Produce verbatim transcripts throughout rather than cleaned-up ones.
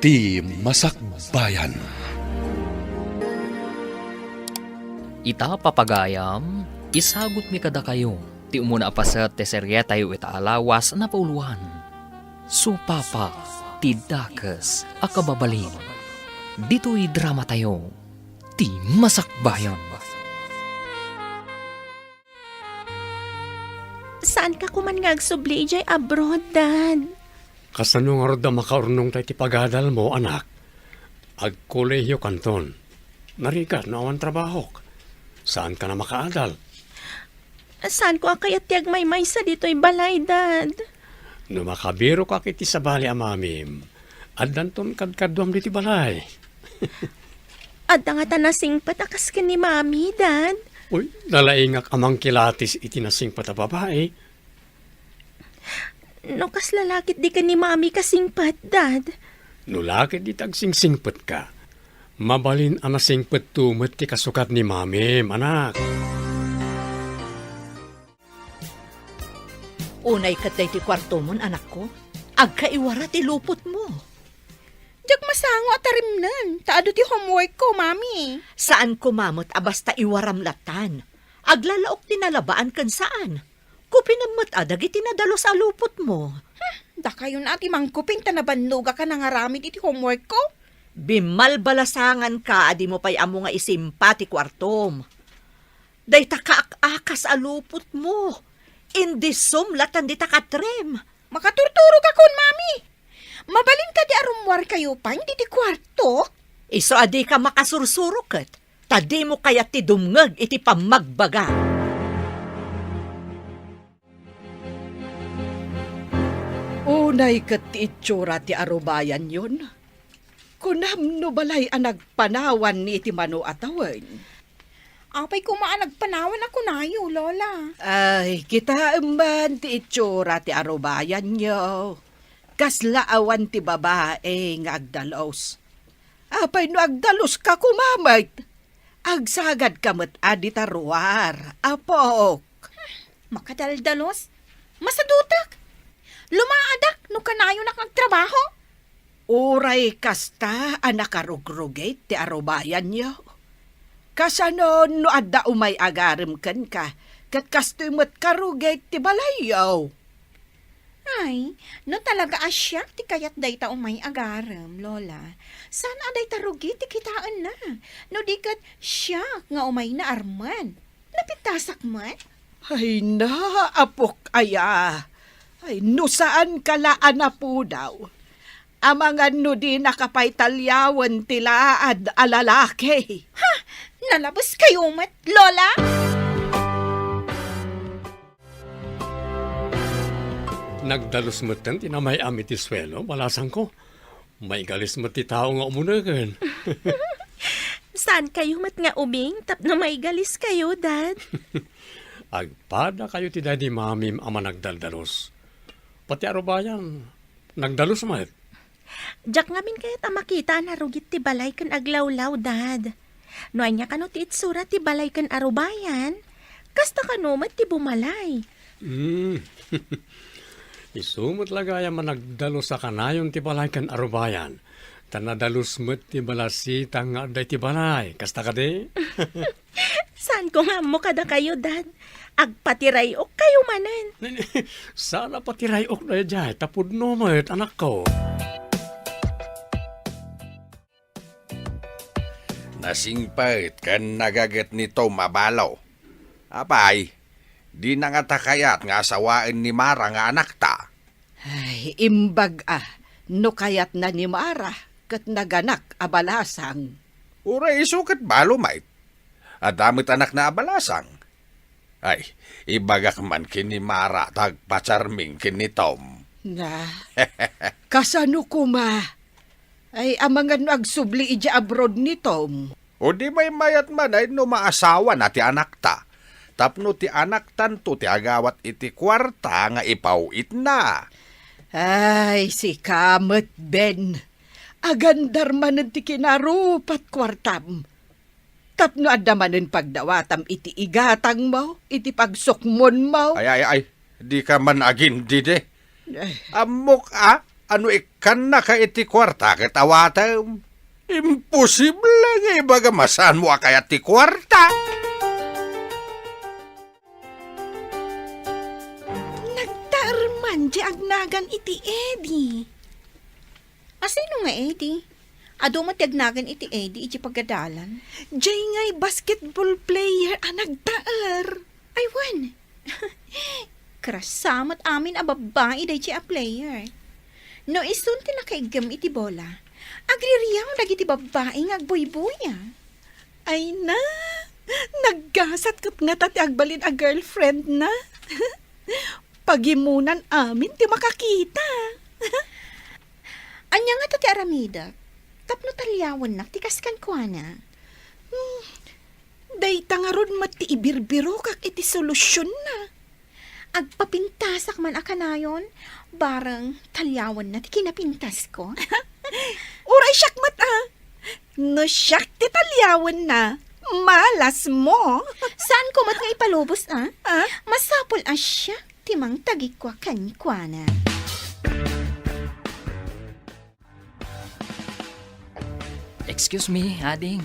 Ti Masakbayan. Ita, papagayam, isagutmi kadakayo ti umuna a paset ti serietayo ita a lawas a napauluan, Supapa ti Dakes a Kababalin. Ditoy dramatayo, Ti Masakbayan. Saanka koman nga agsubli idiay abroad, Dad? Kasano ngarud a makaurnongta iti pagadalmo, anak? Agkolehio kanton. Narigat no awan trabahok. Saanka a makaadal. Saanko a kayat ti agmaymaysa ditoy balay, Dad. No makabirokak iti sabali a mamim, addanton kadkaduam ditoy balay. Adda ngata nasingpet a kas ken ni Mami, Dad? Uy, nalaingak a mangkilatis iti nasingpet a babai. No kasla la ket di ken ni Mami kasingpet, Dad? No la ket dita agsingsingpetka, mabalin a nasingpetto met ti kasukad ni Mamim, anak. Unay ket daytoy kuartomon, anakko. Agkaiwara ti lupotmo. Diak masango a tarimnen, ta adu ti homeworkko, Mami. Saan koma met a basta iwaram latan. Aglalaok ti nalabaan ken saan. Kupinem met a dagiti nadalus a lupotmo. Hmm, dakayon a ti mangkupin ta nabannogak a nangaramid iti homeworkko. Bimmalbalasanganka a dimo pay ammo nga isimpa ti kuartom. Dayta kaak-akas a lupotmo. Indisom latan dita katrem. Makaturturogakon, Mami. Mabalin kadi a rummuarkayo pay diti kuarto? Isu a dika makasursuro ket, ta dimo kayat ti dumngeg iti pammagbaga. Unay ket ti itsura ti arubayanyon. Kunam no balay a nagpanawan iti mano a tawen. Apay koma a nagpanawan a kunayo, Lola? Ay, kitaem man ti itsura ti arubayanyo. Kasla awan ti babai nga agdalus. Apay no agdaluska koma met? Agsagadka met a dita ruar, apok. Makadaldalos? Masadutek? Lumaadak no kanayonak agtrabaho? Uray kasta a nakarugrugit ti arubayanyo. Kasano no adda umay agarem kenka, ket kastoy met karugit ti balayyo? Ay, no talaga a siak ti kayat dayta umay agarem, Lola, saan a dayta rugi ti kitaenna, no di ket siak nga umayna armen. Napintasak met? Ay na, apok aya. Ay, no saanka la a napudaw. Amangan no dinaka pay taliawen ti laad a lalaki. Ha! Nalabeskayo met, Lola? Nagdalus metten ti namay-am iti suelo, balasangko. Maigalis met ti tao nga umunegen. Saankayo met nga ubing tapno maigaliskayo, Dad? Agpadakayo ti daydi mamim a managdaldalus. Pati arubayan, nagdalus met. Diak ngamin kayat a makita a narugit ti balay ken aglawlaw, Dad. No ania kano ti itsura ti balay ken arubayan, kasta kano met ti bumalay. Mm. Isu met la gayam a nagdalus a kanayon ti balay ken arubayan, ta nadalus met ti balasitang nga adda iti balay. Kasta kadi? Saanko nga ammo kadakayo, Dad. Agpatiray-okkayo manen. Saan a patiray-ok daydiay, ta pudno met, anakko. Nasingpet ken nagaget ni Tom a balo. Apay, dina ngata kayat nga asawaen ni Mara nga anakta? Ay, imbag a, no kayatna ni Mara ket naganak a balasang. Uray isu ket balo met. Adda met anakna a balasang. Ay, ibagak man ken ni Mara ta agpacharming ken ni Tom. Na, kasano koma? Ay, amangan no agsubli idiay abroad ni Tom. O di maymayat man ay no maasawana ti anakta. Tapno ti anaktanto ti agawat iti kuarta nga ipaw-itna. Ay, sika met, Ben. Agandar manen ti kinarupat kuartam. Tapno adda manen pagdawatam iti igatangmo, iti pagsukmonmo. Ay, ay, ay, dika man agindidi. Ay. Ammok a, A no ikkannaka iti kuarta ket awatem. Imposible nga ibagam a saanmo a kayat ti kuarta. Nagtaer man di agnagan iti Eddie. Asino nga Eddie? Adu met ti agnagan iti Eddie iti pagadalan. Jay ngay basketball player a nagtaer. Ay, wen. Krasa met amin a babbai dayjay a player. No isun ti nakaiggem iti bola, agririaw dagiti babbai nga agbuybuya. Ay na, naggasat ket ngata ti agbalin a girlfriend na. Pagimunan amin ti makakita. Ania ngata ti aramidek tapno taliawennak ti kas kenkuana? Hmm, dayta ngarud met ti ibirbirokak iti solusionna. Agpapintasak man a kanayon, bareng taliawenna ti kinapintasko. Uray siak met, a. No siak ti taliawenna, malasmo. Saanko met nga ipalubos, a? A? Masapul a siak ti mangtagikua kenkuana. Excuse me, ading.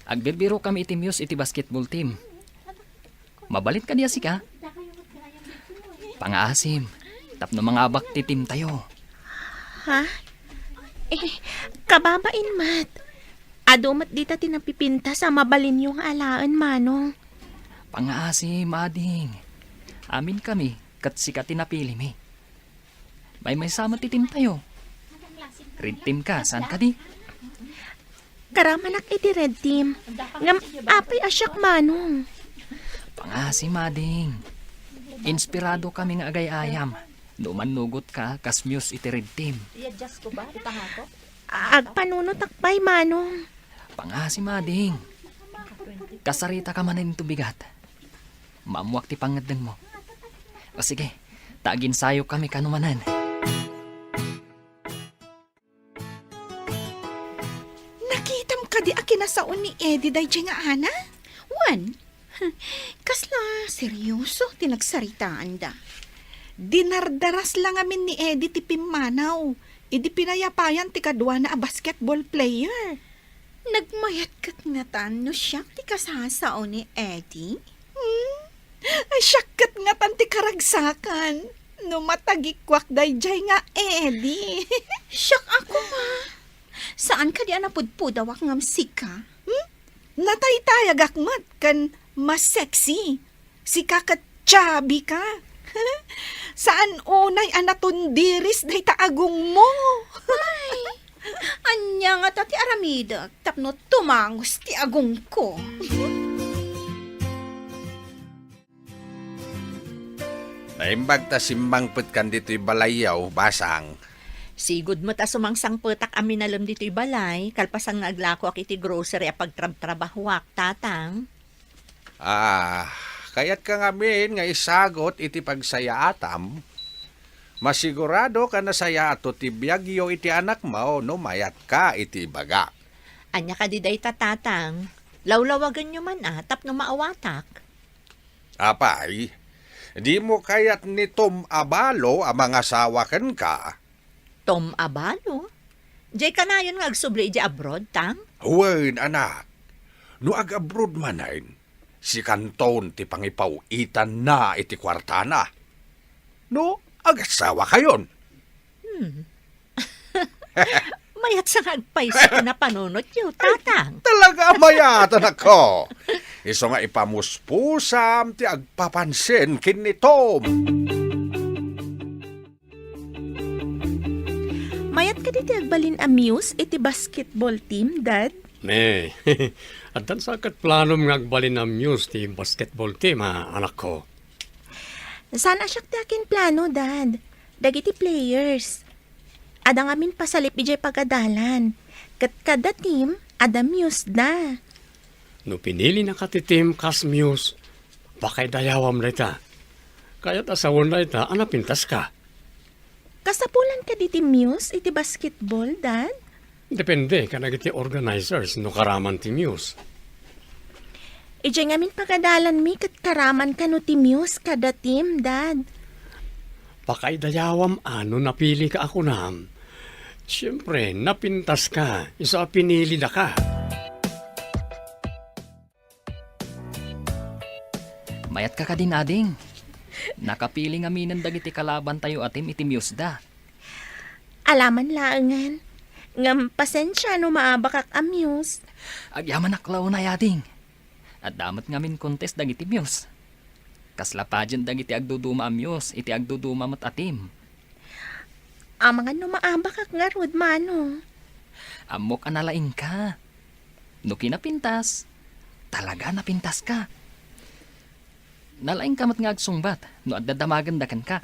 Agbirbirokami iti Muse iti basketball team. Mabalin kadi a sika? Pangaasim, tapno mangabak ti team tayo. Ha? Eh, kababain met. Adu met dita ti napipintas a mabalinyo nga alaen, Manong. Pangaasim, ading. Amin kami, ket sika ti napilimi. Maymaysa met ti team tayo. Red team ka, saan kadi? Karamanak iti red team. Ngem apay a siak, Manong? Pangaasim, ading. Inspirado kami nga agay-ayam no mannugot ka kas Muse iti red team. Agpanunotak pay, Manong. Pangaasim, ading. Kasarita ka manen iti bigat. Maammoak ti pangngeddengmo. O sige, ta aginsayo kami kano manen. Nakitam kadi a kinasao ni Eddie dayjay nga Ana? Wen, kasla seryoso ti nagsaritaanda. Dinardaras la ngamin ni Eddie ti pimmanaw idi pinayapayan ti kaduana a basketball player. Nagmayat ket ngatan no siak ti kasasao ni Eddie? Hmm? Ay, siak ket ngatan ti karagsakan no matagikuak dayjay nga Eddie. Siak a koma. Saan kadi a napudpudawak ngem sika? Hmm? Nataytayagak met ken mas sexy. Sika ket chubby ka. Saan unay a natundiris dayta agongmo? Ay, ania ngata ti aramidek tapno tumangos ti agongko? Naimbag ta simmangpetkan ditoy balayyo, Basang. Sigud met a sumangsangpetak a minalem ditoy balay, kalpasan nga aglakoak iti grocery a pagtrabtrabahoak, Tatang. Ah, kayatka ngamin nga isagut iti pagsayaatam? Masigurado a nasayaato ti biagyo iti anakmo no mayatka iti ibagak. Ania kadi dayta, Tatang? Lawlawagenyo man a tapno maawatak. Apay, dimo kayat ni Tom Abalo a mangasawa kenka? Tom Abalo? Jay kanayon nga agsubli idiay abroad, Tang? Wen, anak. No ag-abroad manen, sikanton ti pangipaw-itanna iti kuartana. No, agasawakayon. Hmm. Mayat sa nga agpayso ti napanunotyo, Tatang. Talaga a mayat, anakko. Isu nga ipamuspusam ti agpapansin ken ni Tom. Mayat kadi ti agbalin a Muse iti basketball team, Dad? Ne, addan sa ket planom nga agbalin a Muse ti basketball team, a, anakko? Saan a siak ti akinplano, Dad. Dagiti players. Adda ngamin pasalip idiay pagadalan. Ket kada team, adda Muse da. No pinilinaka ti team kas Muse, pakaidayawam dayta. Kayat a sawen dayta a napintaska. Kasapulan kadi ti Muse iti basketball, Dad? Depende kadagiti organizers no karaman ti Muse. Idiay ngamin pagadalanmi ket karaman kano ti Muse kada team, Dad? Pakaidayawam a no napilika a kunam. Siempre, napintaska, isu a pinilidaka. Mayat ka kadin, ading. Nakapili ngaminen dagiti kalabantayo a team iti muse da. Alaman laengen. Ngem pasensia no maabakak a muse. Agyamanak la unay, ading. Adda met ngamin contest dagiti muse. Kasla pageant dagiti agduduma a muse iti agduduma met a team. Amangan no maabakak ngarud, Manong. Ammok a nalaingka. No kinapintas, talaga napintaska. Nalaingka met nga agsungbat no adda damagenda kenka.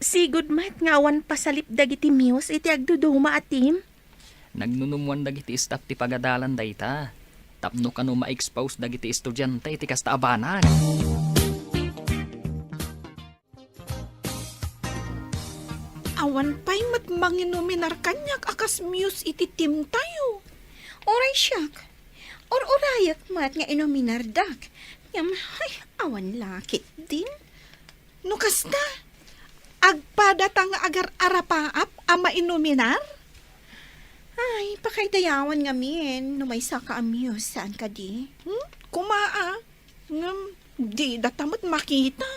Sigud met nga awan pasalip dagiti muse iti agduduma a team. Nagnunumwan dagiti staff ti pagadalan dayta tapno kano ma-expose dagiti estudiante iti kasta a banag. Awan pay met manginuminar kaniak a kas muse iti team tayo. Uray siak, ur-urayek met nga inuminardak. Ngem, ay, awan la ketdin. No kasta, agpadata nga agar-arapaap a mainuminar? Ay, pakaidayawan ngamin no maysaka a muse, saan kadi? Hmm? Kuma a. Ngem, didata met makita.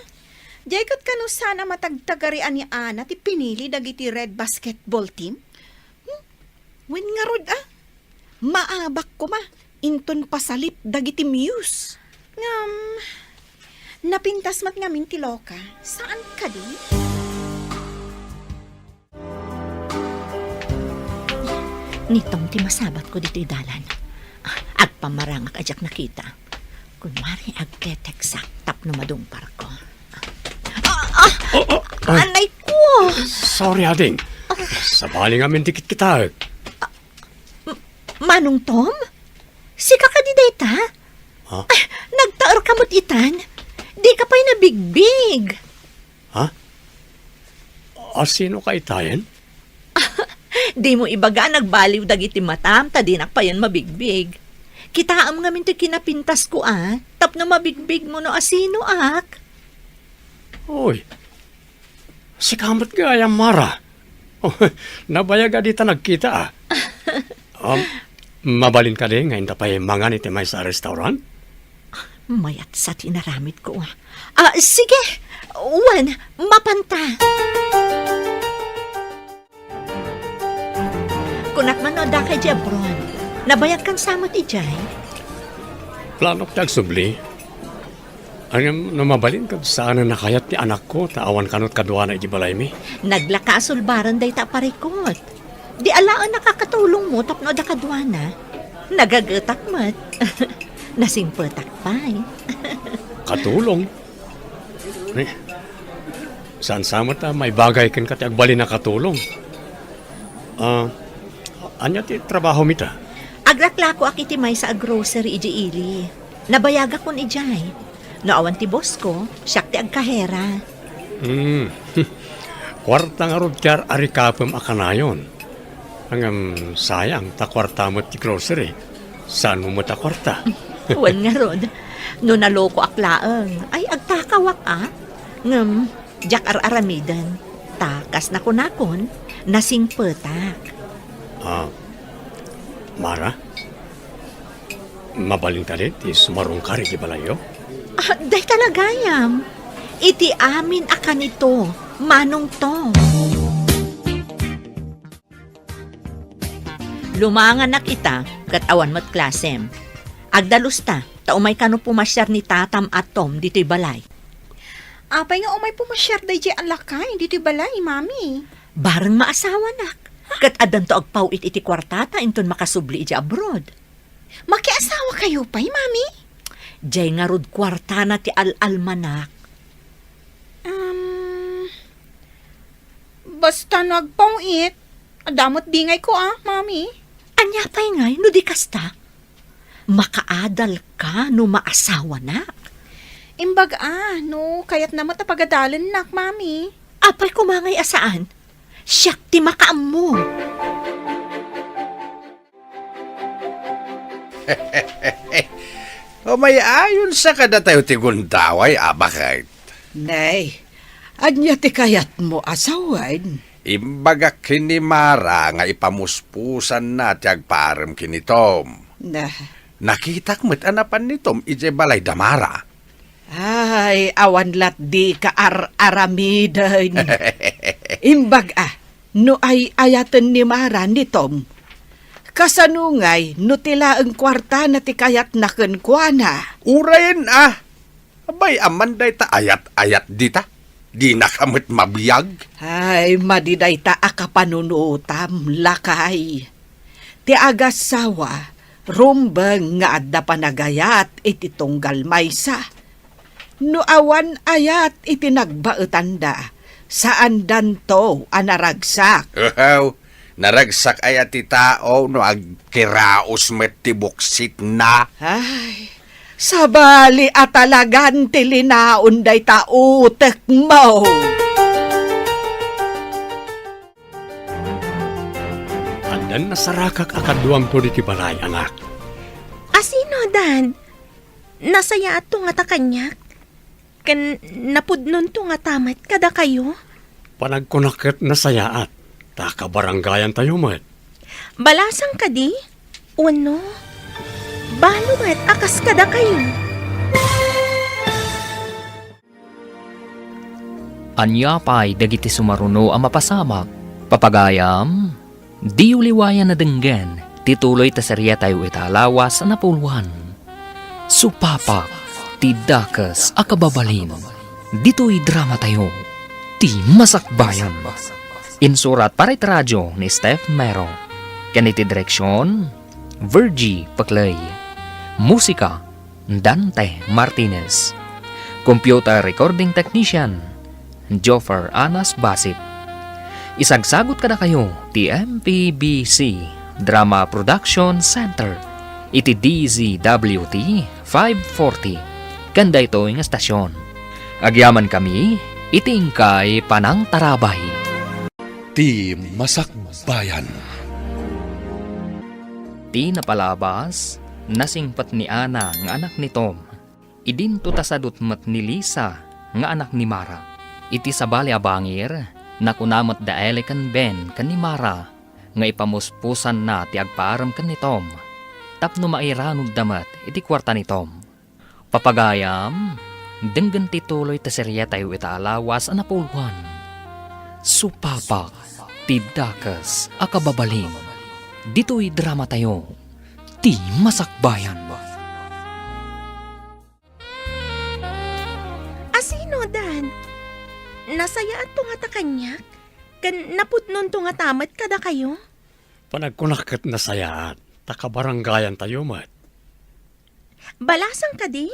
Diay ket kano sana matagtagarian ni Ana ti pinili dagiti red basketball team? Hmm? Wen ngarud a, maabak koma inton pasalip dagiti muse. Ngem, napintas met ngamin ti loka, saan kadi? Ni Tom ti masabatko ditoy dalan. Agpamarangak a diak nakita. Kunwari, agteteksak tapno madungparko. Ah, ah! Oh, oh, oh. Anay ko! Sorry, ading. Sabali ngamin ti kitkitaek. M-, Manong Tom? Sika kadi dayta? Ha? Ah, nagtaerka met itan. Dika pay nabigbig. Ha? A, sino ka itayen? Dimo ibaga a nagbaliw dagiti matam ta dinak payen mabigbig. Kitaem ngamin toy kinapintasko a, tapno mabigbigmo no asinoak. Oy, sika met gayam, Mara. Oh, nabayag a dita nagkita a. Um, mabalin kadi nga inta pay mangan iti maysa a restaurant? Mayat sa ti inaramidko. Ah, sige. Wen, mapanta. Kunak man no addaka idiay abroad. Nabayagkan sa met idiay? Planok ti agsubli. Ngem no mabalin ket saan a nakayat ti anakko ta awan kano kaduana idiay balaymi. Naglaka a sulbaran dayta a parikut. Di alaen a kakatulongmo tapno adda kaduana. Nagagetak met. Nasingpetak pay. Katulong? Eh, saan sa met a maibagay kenka ti agbalin a katulong? Ah, ania ti trabahom ita? Aglaklakoak iti maysa a grocery idiay ili. Nabayagakon idiay. No awan ti bossko, siak ti agkahera. Hmm. Kuarta ngarud ti ar-arikapem a kanayon. Ngem sayang, ta kuarta met ti grocery. Saanmo met a kuarta? Wen ngarud, no nalokoak laeng, ay agtakawak a. Ngem, diak ar-aramiden. Ta kas nakunakon, nasingpetak. Ah, Mara? Mabalin kadi ti sumarungkar iti balayyo? Ah, dayta la gayam. Iti amin a kanito, Manong Tom. Lumanganak ita, ket awan met klasem. Agdalusta, ta umay kano pumasiar ni tatam a Tom ditoy balay. Apay nga umay pumasiar daydiay a lakay ditoy balay, Mami? Bareng maasawanak. Ket addanto agpaw-it iti kuartata inton makasubli idiay abroad. Makiasawa kayo pay, Mami? Diay ngarud kuartana ti al-almanak. Um, basta no agpaw-it, adda met dingayko a, Mami. Ania pay ngay no di kasta? Makaadalka no maasawanak. Imbag a, no kayatna met a pagadalennak, Mami. Apay koma ngay a saan? Siak ti makaammo. Umay-ayon sa kadatayo ti gundaway, a baket. Nay, Ania ti kayatmo a sawen? Imbagak ken ni Mara nga ipamuspusanna ti agpaarem ken ni Tom. Na. Nakitak met a napan ni Tom idiay balay da Mara. Ay, awan lat dika ar-aramiden. Imbag a, no ay-ayaten ni Mara ni Tom, kasano ngay no ti laeng kuartana ti kayatna kenkuana? Urayen a. Abay, aman dayta ayat-ayat dita. Dinaka met mabiag. Ay, madi dayta a kapanunotam, lakay. Ti agassawa, rumbeng nga adda panagayat iti tunggal maysa. No awan ayat iti nagbaetanda, saandanto a naragsak. Uhaw, naragsak aya ti tao no agkiraos met ti buksitna. Ay, sabali a talagan ti linaon dayta utekmo. Addan nasarakak a kaduamto diti balay, anak. Asino, Dad? Nasayaatto ngata kaniak? Ken napudnonto ngata met kadakayo? Panagkunak ket nasayaat, ta kabarangayantayo met. Balasang kadi? Wenno, balo met a kas kadakayo? Ania pay dagiti sumaruno a mapasamak? Papagayam, diyo liwayan a denggen ti tuloy ta seriatayo ita a lawas a napuloan. Supapak ti dakes a kababalin. Ditoy dramatayo, Ti Masakbayan. Insurat para iti radio ni Steph Mero. Ken iti direksion, Virgie Peclay. Musika, Dante Martinez. Computer Recording Technician, Joffer Anas Basit. Isagsagut kadakayo ti M P B C Drama Production Center iti D Z W T five forty ken daytoy nga estasion. Agyamankami iti inkay panangtarabay. Ti Masakbayan. Ti napalabas, nasingpet ni Ana nga anak ni Tom. Idinto ta sadut met ni Lisa nga anak ni Mara. Iti sabali a bangir, nakuna met da Eli ken Ben ken ni Mara nga ipamuspusanna ti agpaarem ken ni Tom tapno mairanudda met iti kuarta ni Tom. Papagayam, denggen ti tuloy ti seriatayo ita a lawas a napuloan. Supapak ti dakes a kababalin. Ditoy dramatayo, Ti Masakbayan. Asino, Dad? Nasayaatto ngata kaniak? Ken napudnonto ngata met kadakayo? Panagkunak ket nasayaat, ta kabarangayantayo met. Balasang kadi?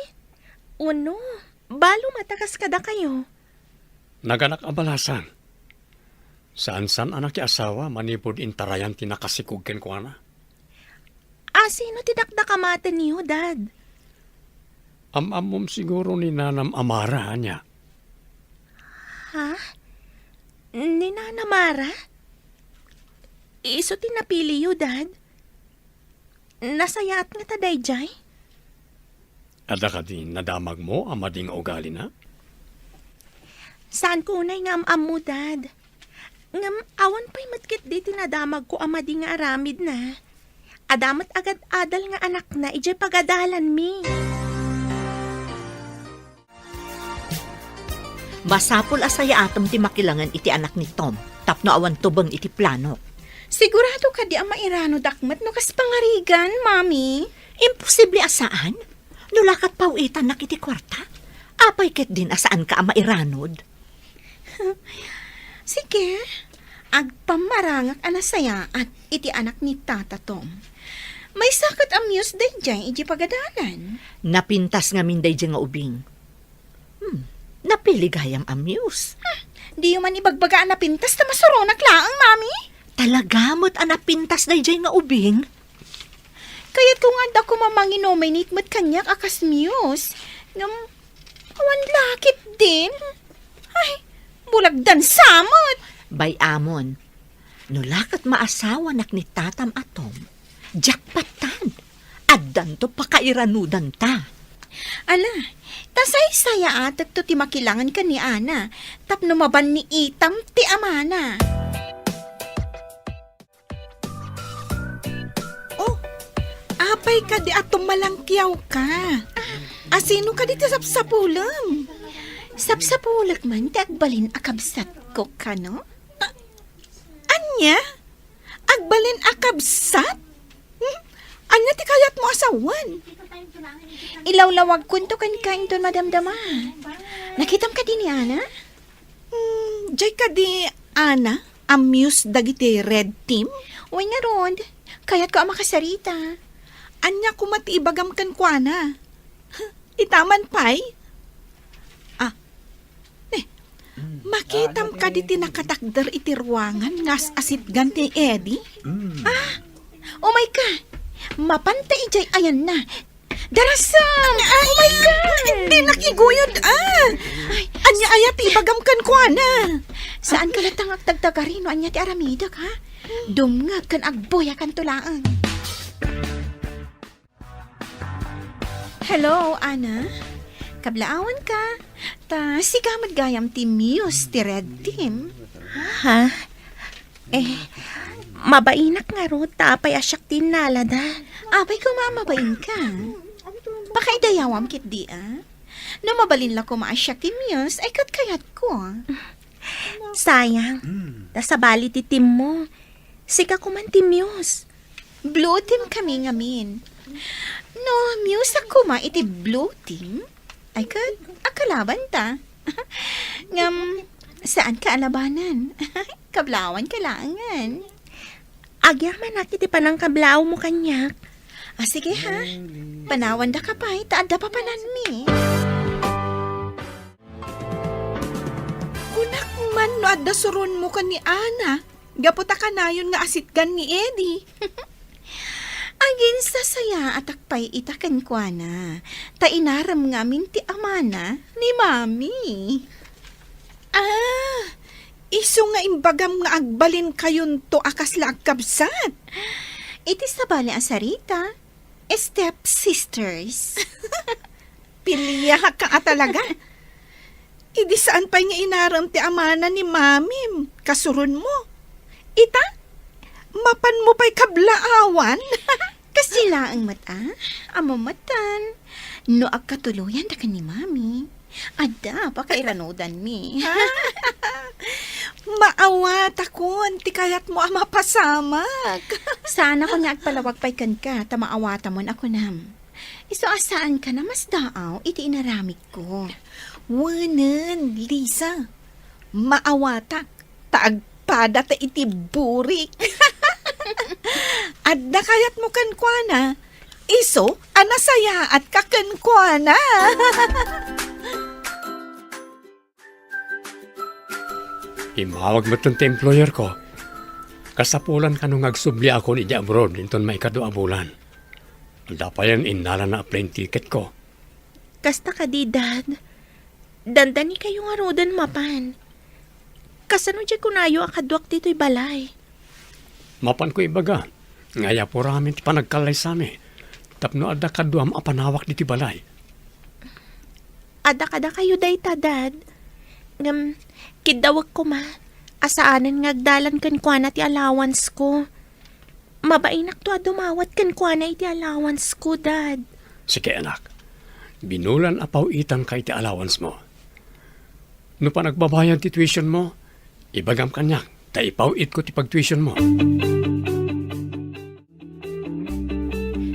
Wenno, balo met a kas kadakayo? Naganak a balasang. Saan-saan a nakiasawa manipud intarayan ti nakasikog kenkuana. Asino ti dakdakamatenyo, Dad? Am-ammom siguro ni Nanam a Mara, ania? Ha? Ni Nana Mara? Isu ti napiliyo, Dad? Nasayaat ngata daydiay? Adda kadi nadamagmo a madi nga ugalina? Saanko unay nga am-ammo, Dad. Ngem awan pay met ketdi ti nadamagko a madi nga aramidna. Adda met agad-adal nga anakna idiay pagadalanmi. Masapul a sayaatem ti makilangen iti anak ni Tom tapno awan tubeng iti planok. Sigurado kadi a mairanudak met no kas pangarigan, Mami? Imposible a saan. No la ket paw-itannak iti kuarta, apay ketdin a saanka a mairanud? Sige, agpammarangak a nasayaat iti anak ni Tata Tom. Maysa ket a muse daydiay idiay pagadalan. Napintas ngamin daydiay nga ubing. Hmm, napili gayam a muse. Hmm, diyo man ibagbaga a napintas ta masuronak laeng, Mami? Talaga met a napintas daydiay nga ubing? Kayatko nga adda koma manginominate met kaniak a kas muse. Ngem, awan la ketdin. Ay, bulag dansa met. Bay-amon, no la ket maasawanak ni Tatam a Tom, jackpottan. Addanto pakairanudanta. Ala, Ta saysayaatekto ti makilangen ken ni Ana tapno mabanniitam ti amana. Oh, apay kadi a tumalangkiawka? Asino kadi ti sapsapulem? Sapsapulek man ti agbalin a kabsatko, kano? Ah, ania? Agbalin a kabsat? Hmm? Ania ti kayatmo a sawen? Ilawlawagkonto kenka inton madamdama. Nakitam kadi ni Ana? Hmm, diay kadi Ana a muse dagiti Red Team? Wen ngarud, kayatko a makasarita. Ania koma ti ibagam kenkuana? Ita man pay? Ah, eh, makitam kadi ti nakatakder iti ruangan nga as-asitgan ni Eddie? Ah, umayka. Mapanta idiay ayanna. Darasem! Ay, oh my God! Hindi nakiguyod, ah! Ay, ania aya ti ibagam kenkuana? Saanka latta nga agtagtagari no ania ti aramidek, ha? Dumngeg ken agbuyakanto laeng. Hello, Ana. Kablaawanka. Ta sika met gayam ti muse ti Red Team. Ha? Eh, mabainak ngarud ta apay a siak ti innaladan. Apay koma a mabainka? Pakaidayawam ketdi a. No mabalin la koma a siak ti muse, ay ket kayatko. Sayang. Ta sabali ti teammo. Sika koman ti muse. Blue team kami ngamin. No, muse koma iti blue team, ay ket, akalabanta. Ngem, saanka a labanen. Kablaawanka laengen. Agyamanak iti panangkablaawmo kaniak. Ah, sige ha. Panawandaka pay, ta adda papananmi. Kunak man no adda suronmo ken ni Ana, gapu ta kanayon nga asitgan ni Eddie. Aginsasayaatak pay ita kenkuana, ta inarem ngamin ti amana ni Mami. Ah, isu nga imbagam nga agbalinkayonto a kasla agkabsat? Iti sabali a sarita, step sisters. Piliak a talaga. Idi saan pay nga inarem ti amana ni Mamim, kasuronmo. Ita, mapanmo pay kablaawan? Kasdi laeng met a, ammo metten. No agkatuloyan da ken ni Mami, adda pakairanudanmi. Maawatakon ti kayatmo a mapasamak. Saanakon nga agpalawag pay kenka, ta maawatamon a kunam. Isu a saanka a masdaaw iti inaramidko. Wenen, Lisa, maawatak ta agpadata iti burik. Adda kayatmo kenkuana, isu a nasayaatka kenkuana. Immawag metten ti employerko. Kasapulan kano nga agsubliakon idiay abroad inton maikadua a bulan. Adda payen innalana a plane ticketko. Kasta kadi, Dad. Dandanikayo ngaruden mapan. Kasano diay kunayo a kaduak ditoy balay? Mapanko ibaga nga ayapuramin ti panagkallaysami tapno adda kaduam a panawak ditoy balay. Adda kadakayo dayta, Dad. Ngem, kiddawek koma a saanen nga agdalan kenkuana ti allowance ko. Mabainakto a dumawat kenkuana iti allowance ko, Dad. Sige, anak. Binulan a paw-itanka iti allowance mo. No panagbabayad ti tuition mo, ibagam kaniak ta ipaw-itko ti pagtuition mo.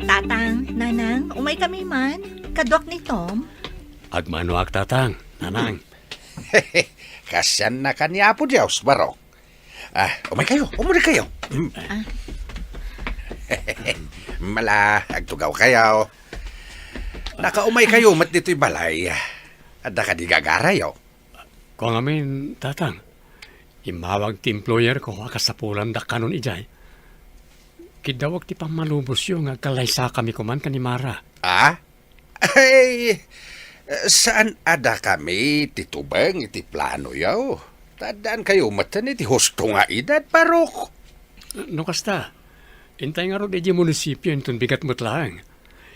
Tatang, Nanang, umay kami man. Kaduak ni Tom. Agmanoak, Tatang, Nanang. Kasiannaka ni Apo Dios, Barok. Ah, umay kayo, umuli kayo. Mm. Ah. Mala, agtugaw kayo. Nakaumay kayo met ditoy balay. Adda kadi gagarayo? Kua ngamin, Tatang. Immawag ti employer ko a kasapulan dakkanon idiay. Kiddawek ti pammalubosyo nga agkallaysakami koman ken ni Mara. Ah? Ay, saan a dakami ti tubeng iti planoyo? Ta addaan kayo metten iti husto nga edad, Barok. No kasta, intay ngarud idiay munisipio inton bigat met laeng.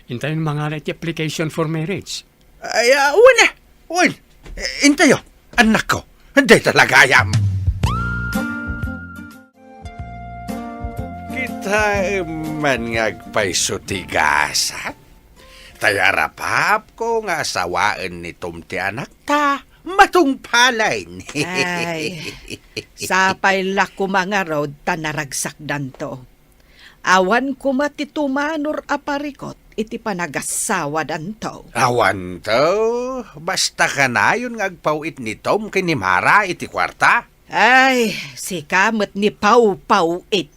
Intayon mangala iti application for marriage. Ay, ah, wen, eh, wen. Eh, intayo, annakko. Dayta la gayam. Kitaem man nga agpayso ti gasat. Tay arapapko nga asawaen ni Tom ti anakta, matungpalen. Ay, sapay la koma ngarud ta naragsakdanto. Awan koma ti tumanor a parikut iti panagasawadanto. Awanto, basta kanayon nga agpaw-it ni Tom ken ni Mara iti kuarta. Ay, sika met ni pawpaw-it.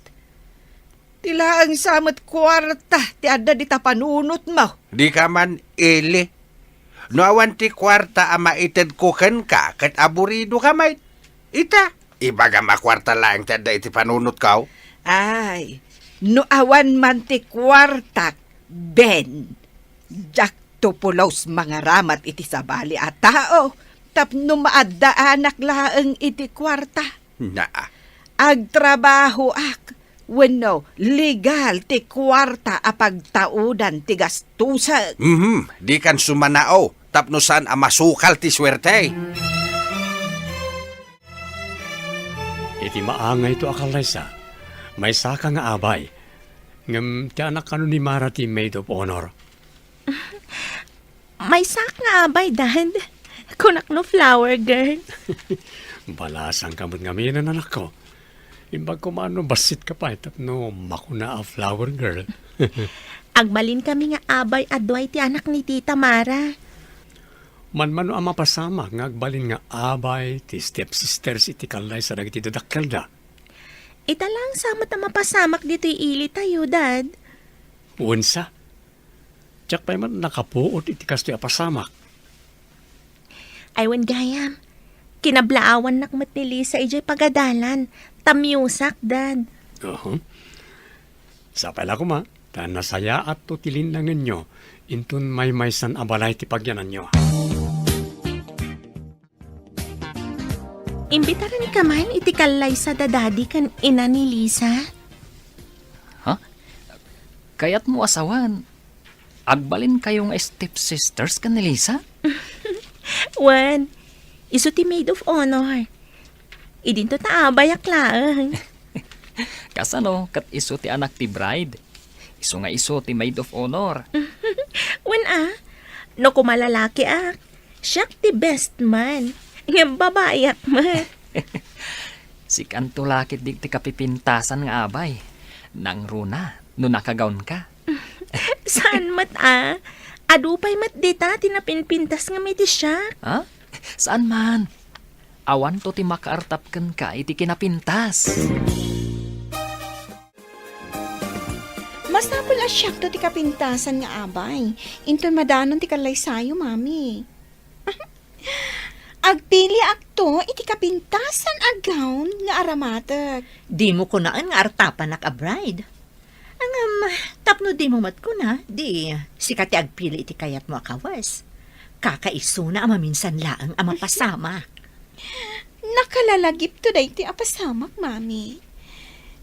Ti laeng sa met kuarta ti adda dita panunotmo. Dika man ili. No awan ti kuarta a maitedko kenka ket aburidoka met. Ita, ibagam a kuarta laeng ti adda iti panunotko. Ay, no awan man ti kuartak, Ben, diakto pulos mangaramat iti sabali a tao tapno maaddaanak laeng iti kuarta. Naa. Agtrabahoak wenno legal ti kuarta a pagtaudan ti gastusek. Mhm, dikan sumanao tapno saan a masukal ti suerte. Iti maangayto a kallaysa, maysaka nga abay, ngem ti anak kano ni Mara ti maid of honor. Maysak nga abay, Dad. Kunak no flower girl. Balasangka met ngamin, anakko. Imbag koma no bassitka pay tapno makuna a flower girl. Agbalin kami nga abay a dua iti anak ni Tita Mara. Manmano a mapasamak nga agbalin nga abay ti stepsisters iti kallaysa dagiti dadakkelda. Ita lang sa met a mapasamak ditoy ili tayo, Dad. Wensa? Diak pay met nakapuot iti kastoy a pasamak. Ay, wen gayam. Kinablaawannak met ni Lisa idiay pagadalan. Tamiosak, Dad. Aha. Sapay la koma, ta nasayaatto ti linnangenyo inton maymaysan a balay ti pagyananyo. Imbitaranka man iti kallaysa da Daddy ken ina ni Lisa? Ha? Kayatmo a sawen, agbalinkayo nga stepsisters ken ni Lisa? Wen, isu ti maid of honor. Idinto ta abayak laeng. Kasano ket isu ti anak ti bride? Isu nga isu ti maid of honor. Wen a, no koma lalakiak, siak ti best man. Ngem babaiak met. Sikanto la ketdi ti kapipintasan nga abay. Nangruna no nakagawnka. Saan met a? Adu pay met dita ti napinpintas ngem iti siak. Ha? Saan man. Awanto ti makaartap kenka iti kinapintas. Masapul a siakto ti kapintasan nga abay. Inton madanon ti kallaysayo, Mami. Agpiliakto iti kapintasan a gown nga aramatek. Dimo kunaen nga artapanak a bride. Ngem, tapno dimo met kuna, di sika ti agpili iti kayatmo a kawes. Kakaisuna a maminsan laeng a mapasamak. Nakalalagipto daytoy a pasamak, Mami.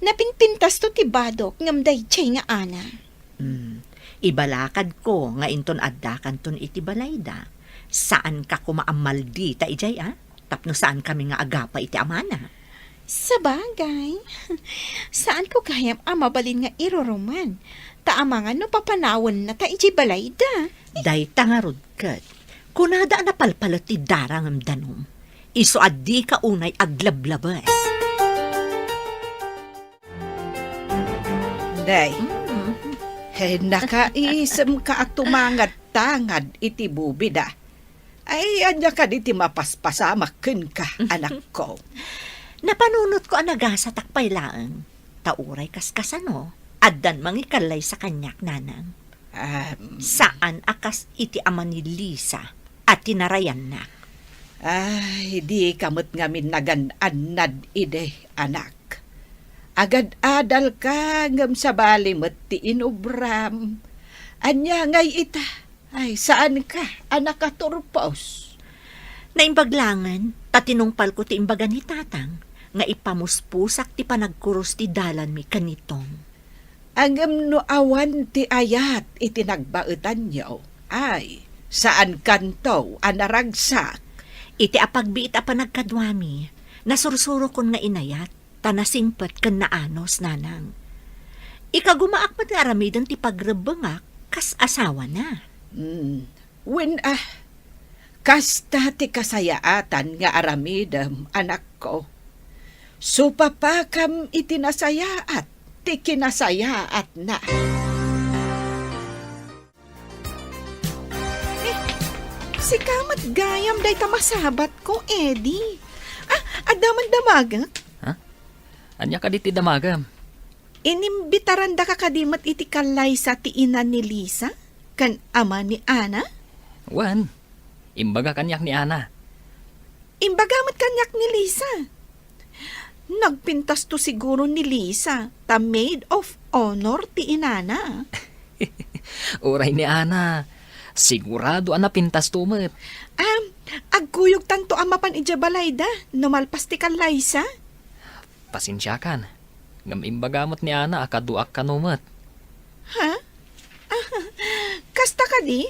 Napinpintasto ti badok ngem daydiay nga ana. Hmm. Ibalakadko nga inton addakanton iti balayda, saanka koma a maldita idiay a, tapno saankami nga agapa iti amana. Sabagay, saanko gayam a mabalin nga iruruman, ta amangan no papanawennata idiay balayda. Dayta ngarud ket, kunada a napalpalet ti dara ngem danum, isu a dika unay aglablabes. Day, mm, he, nakaisem ka a tumangad-tangad iti bubida. Ay, ania kadi ti mapaspasamak kenka, anakko? Napanunotko a nagasatak pay laeng. Ta uray kaskasano, addan mangikallaysa kaniak, nanang. Am. Saan a kas iti ama ni Lisa a tinarayannak. Ay, dika met ngamin nagan-annad idi, anak. Agad-adalka ngem sabali met ti inubram. Ania ngay ita? Ay, saanka a nakaturpos? Naimbag laengen, ta tinungpalko ti imbaga ni Tatang nga ipamuspusak ti panagkurus ti dalanmi ken ni Tom. Ngem no awan ti ayat iti nagbaetanyo, ay, Saankanto a naragsak. Iti apagbiit a panagkaduami, nasursurokon nga inayat, ta nasingpet ken naanus, nanang. Ikagumaak met nga aramiden ti pagrebbengak kas asawana. Hmm. Wen a, kasta ti kasayaatan nga aramidem, anakko. Supapakam iti nasayaat ti kinasayaatna. Eh, sika met gayam dayta masabatko, Eddie. Ah, adda man damagek? Ha? Ania kadi ti damagem? Inimbitarandaka kadi met iti kallaysa ti ina ni Lisa ken ama ni Ana? Wen, imbaga kaniak ni Ana. Imbaga met kaniak ni Lisa. Nagpintasto siguro ni Lisa ta maid of honor ti inana. Uray ni Ana, sigurado a napintasto met. Ah, agkuyogtanto a mapan idiay balayda no malpas ti kallaysa? Pasensiakan, ngem imbaga met ni Ana a kaduak kano met. Ha? Kasta kadi?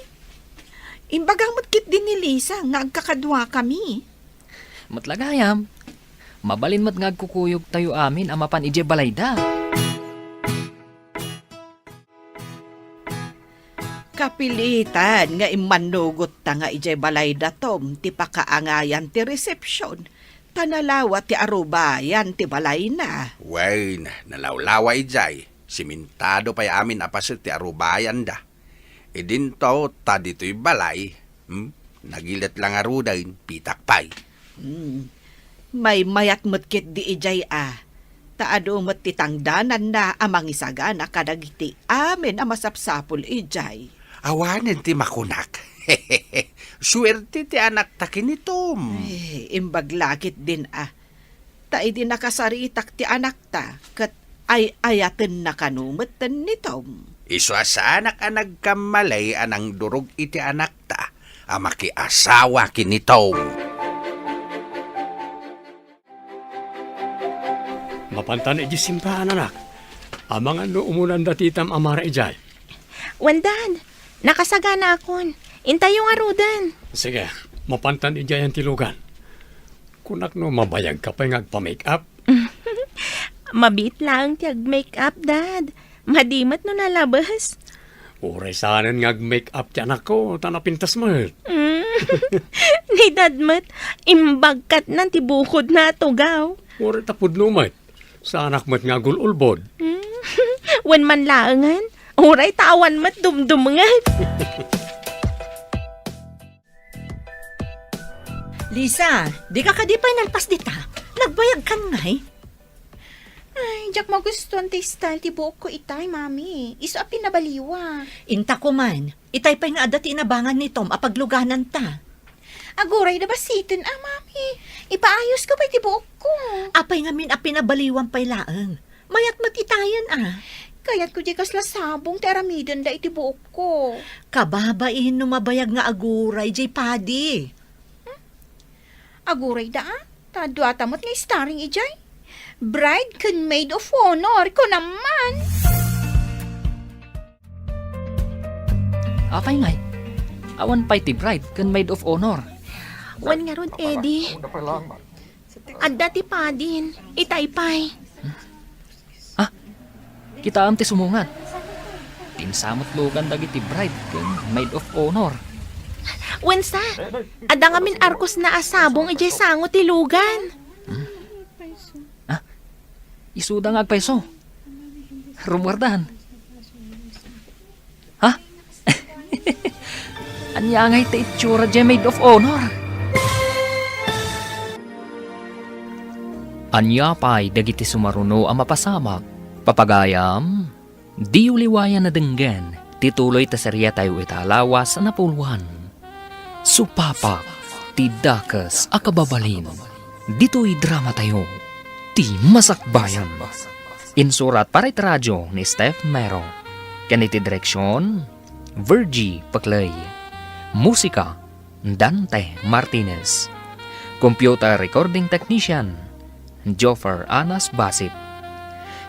Imbaga met ketdi ni Lisa nga agkakaduakami. Met la gayam, mabalin met nga agkukuyogtayo amin a mapan idiay balayda. Kapilitan nga immannugotta nga idiay balayda, Tom, ti pakaangayan ti resepsion, ta nalawa ti arubayan ti balayna. Wen, nalawlawa idiay. Simentado pay amin a paset ti arubayanda. Idinto ta ditoy balay, hmm, nagilet la ngaruden, pitak pay. Hmm. Maymayat met ketdi idiay a, ta adu met ti tangdananna a mangisagana kadagiti amin a masapsapul idiay. Awanen ti makunak. Suerte ti anakta ken ni Tom. Ay, imbag la ketdin a. Ta idi nakasaritak ti anakta, ket ay-ayatenna kano metten ni Tom. Isu a saanak a nagkammalay a nangdurog iti anakta a makiasawa ken ni Tom. Mapantan idiay simbahan, anak. Amangan no umunan dati itam a mara idiay. Wen, Dad, nakasaganaakon. Intayo ngaruden. Sige, mapantan idiay ti lugan. Kunak no mabayagka pay nga agpa-make-up? Mabiit laeng ti ag-make-up, Dad. Madi met no nalabes. Uray saanen nga ag-make-up ti anakko, ta napintas met. Mm. Ni Dad met, imbagkatnan ti bukodna a tugaw. Uray ta pudno met. Saanak met nga agul-ulbod. Mm. Wen man laengen, uray ta awan met dumdumngeg. Lisa, dika kadi pay nalpas dita? Nagbayagkan ngay? Ay, diak magustuan ti style ti buokko itay, Mami. Isu a pinabaliwa. Inta koman, itay pay nga adda ti inabangan ni Tom a paglugananta. Aguray da basiten a, Mami. Ipaayosko pay ti buokko. Apay ngamin a pinabaliwan pay laeng? Mayat met itayen a. Kayatko diay kasla sabong ti aramidenda iti buokko. Kababain no mabayag nga aguray diay padi. Hmm? Aguray da a? Ta duata met nga starring idiay. Bride ken maid of honor, kunam man. Apay ngay? Awan pay ti bride ken maid of honor. Wen ngarud, Eddie. Adda ti padin. Itay pay. Ah, kitaem ti sumungad. Pinsa met lugan dagiti bride ken maid of honor. Wensa, adda ngamin arkosna a sabong idiay sango ti lugan. Hmm? Ah, isuda nga agpayso. Rummuardan. Ha? Ania ngay ti itsura diay maid of honor? Ania pay dagiti sumaruno a mapasamak? Papagayam, diyo liwayan a denggen ti tuloy ta seriatayo ita a lawas a napuloan. Supapak ti dakes a kababalin. Ditoy dramatayo, ti Masakbayan. Insurat para iti radio ni Steph Mero. Ken iti direksion, Virgie Peclay. Musika, Dante Martinez. Computer recording technician, Joffer Anas Basit.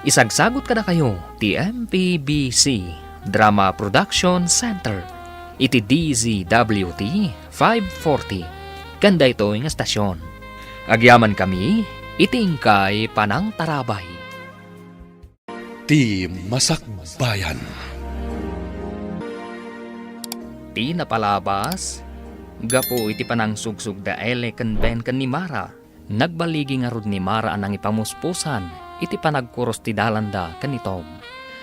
Isagsagut kadakayo ti M P B C Drama Production Center. iti D Z W T five forty ken daytoy nga estasion. Agyamankami iti inkay panangtarabay. Ti Masakbayan. Ti napalabas, gapu iti panangsugsog da Eli ken Ben ken ni Mara, nagbaligi ngarud ni Mara a nangipamuspusan iti panagkuros ti dalanda ken ni Tom.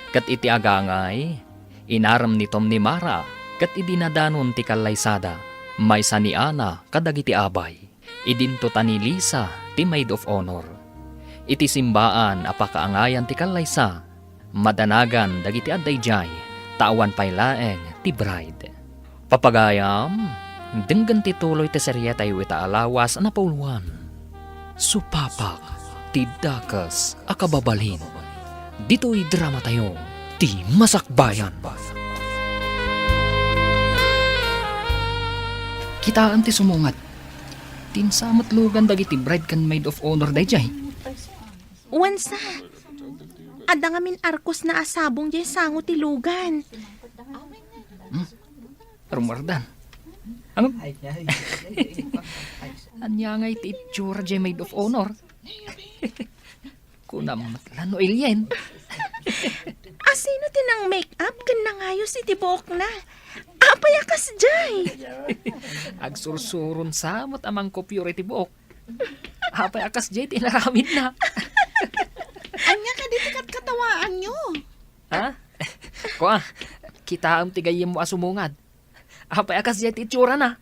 Ket iti agangay, inarem ni Tom ni Mara, ket idi nadanon ti kallaysada, maysa ni Ana kadagiti abay. Idinto ta ni Lisa ti maid of honor. Iti simbaan a pakaangayan ti kallaysa, madanagan dagiti adda idiay, ta awan pay laeng ti bride. Papagayam, denggen ti tuloy ti serietayo ita a lawas a napauluan. Supapak ti dakes a kababalin. Ditoy dramatayo, ti Masakbayan. Kitaem ti sumungad. Ti insametlugan dagiti bride ken maid of honor daydiay. Wen sa, adda ngamin arkosna a sabong diay sango ti lugan. Hmm? Rumardan. Ano? Ania ngay ti itsura diay maid of honor? Kunam met la no alien. Asino ti nang-make-up ken nangayos iti buokna? Apay a kasdiay? Agsursuron sa met a mangkupyor iti buok. Apay a kasdiay ti inaramidna? Ania kadi ti katkatawaanyo? Ha? Kua, kitaem ti gayyemmo a sumungad. Apay a kasdiay ti itsurana?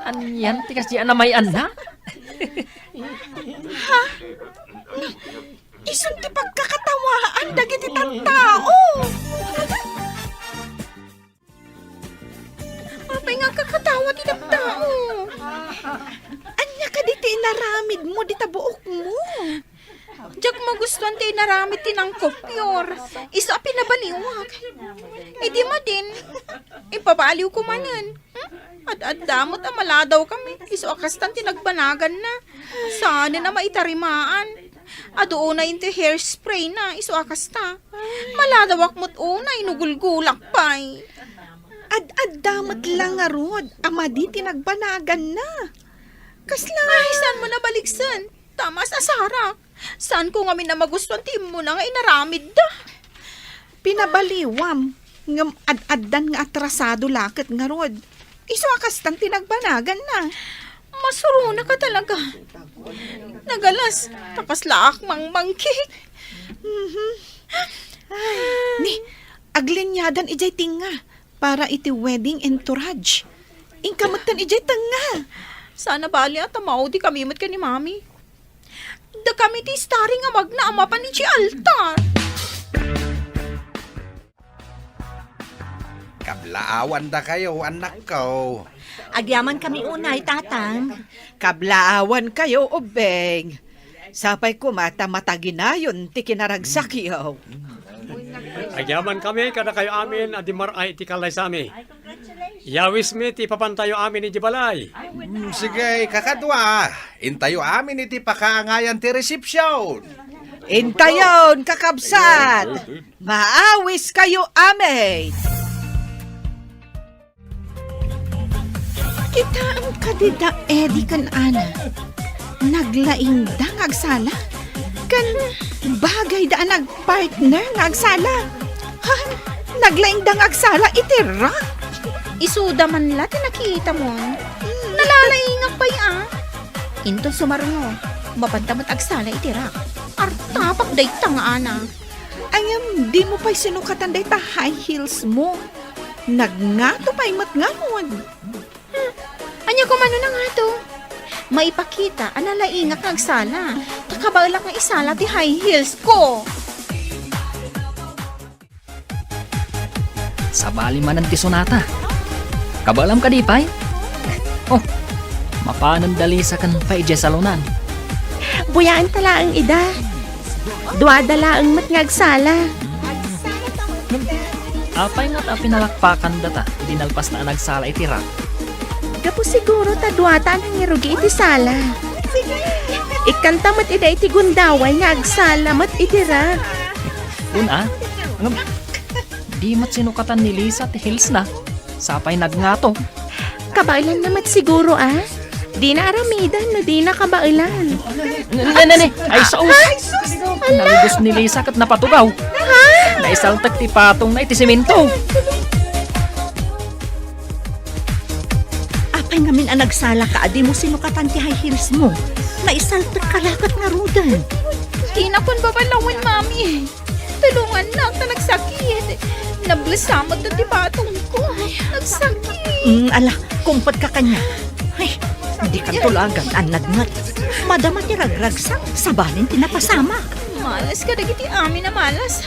Anian ti kasdiay a namay-anna? Ha? Isun ti pagkakatawaan dagiti tattao. Apay nga agkakatawa ti tattao? Ania kadi ti inaramidmo dita buokmo? Diak magustuan ti inaramid ti nangkupyor. Isu a pinabaliwak. Idi madin, impabaliwko manen. Hmm? Ad-adda met a maladawkami. Isu a kastan ti nagbanaganna. Saanen a maitarimaan. Adu unay ti hairspray na. Isu a kasta. Maladawak met unay no gulgulak pay. Ad-adda met la ngarud a madi ti nagbanaganna. Kasla. Ay, saan mo nabaliksen? Tamas a sarak. Saanko ngamin a magustuan ti immuna nga inaramidda. Pinabaliwam, ngem ad-addan nga atrasado la ket ngarud. Isu a kastan ti nagbanaganna. Masuronaka talaga. Nagalas, ta kaslaak mangmangkik. Mhm. Ay, ni, agliniadan idiay tengnga para iti wedding entourage. Inka metten idiay tengnga. Saan a bali a ta maudikami met ken ni Mami. Dakami ti starring a magna a mapan idiay altar. Kablaawandakayo, annakko. Agyamankami unay, Tatang. Kablaawankayo, ubbing. Sapay koma ta mataginayon ti kinaragsakyo. Agyamankami kadakayo amin a dimmar-ay iti kallaysami. Yawismi ti ipapantayo amin idiay balay. Mm, sige, kakadua. Intayo amin iti pakaangayan ti resepsyon. Intayon, kakabsat. Maawiskayo amin. Kitaem kadi da Eddie ken Ana. Naglaingda nga agsala. Ken bagayda a nagpartner nga agsala. Ha? Naglaingda nga agsala iti rak? Isuda man la ti nakitamon. Nalalaingak pay a. Inton sumarno, mapanta met agsala iti rak. Artapak dayta nga Ana. Ngem dimo pay sinukatan dayta high heels mo. Nagngato pay met ngarud. Hmm, ania koma no nangato? Maipakita a nalaingak nga agsala, ta kabaelak nga isala ti high heels ko. Sabali manen ti sonata. Kabaelam kadi pay? Oh, mapanen da Lisa ken pay idiay salonan. Buyaenta laeng ida. Duada laeng met nga agsala. Apay nga ta pinalakpakan data idi nalpasta a nagsala iti rak? Gapu siguro ta duata a nangirugi iti sala. Ikkanta met ida iti gundaway nga agsala met iti rak. Kuna, ngem di met sinukatan ni Lisa ti heels na. Sapay nagngato. Kabaelanna met siguro, a? Dina aramidan no dina kabaelan. Ne, ne, ne, ne. Ay, sus! Ay, sus! Ala! Nalugos ni Lisa ket napatugaw. Ha? Naisaltek ti patongna iti semento. Apay ngamin a nagsalaka a dimo sinukatan ti high heels mo? Naisaltekka la ket ngaruden. Dina pon babalawen, Mami. Tulongannak ta nagsakit. Nablesa met ti patongko. Nagsakit. Mm, ala, kumpetka kaniak. Ay, dikanto la agan-annad met. Madama ti ragragsak, sabali ti napasamak. Malas kadagiti amin a malas.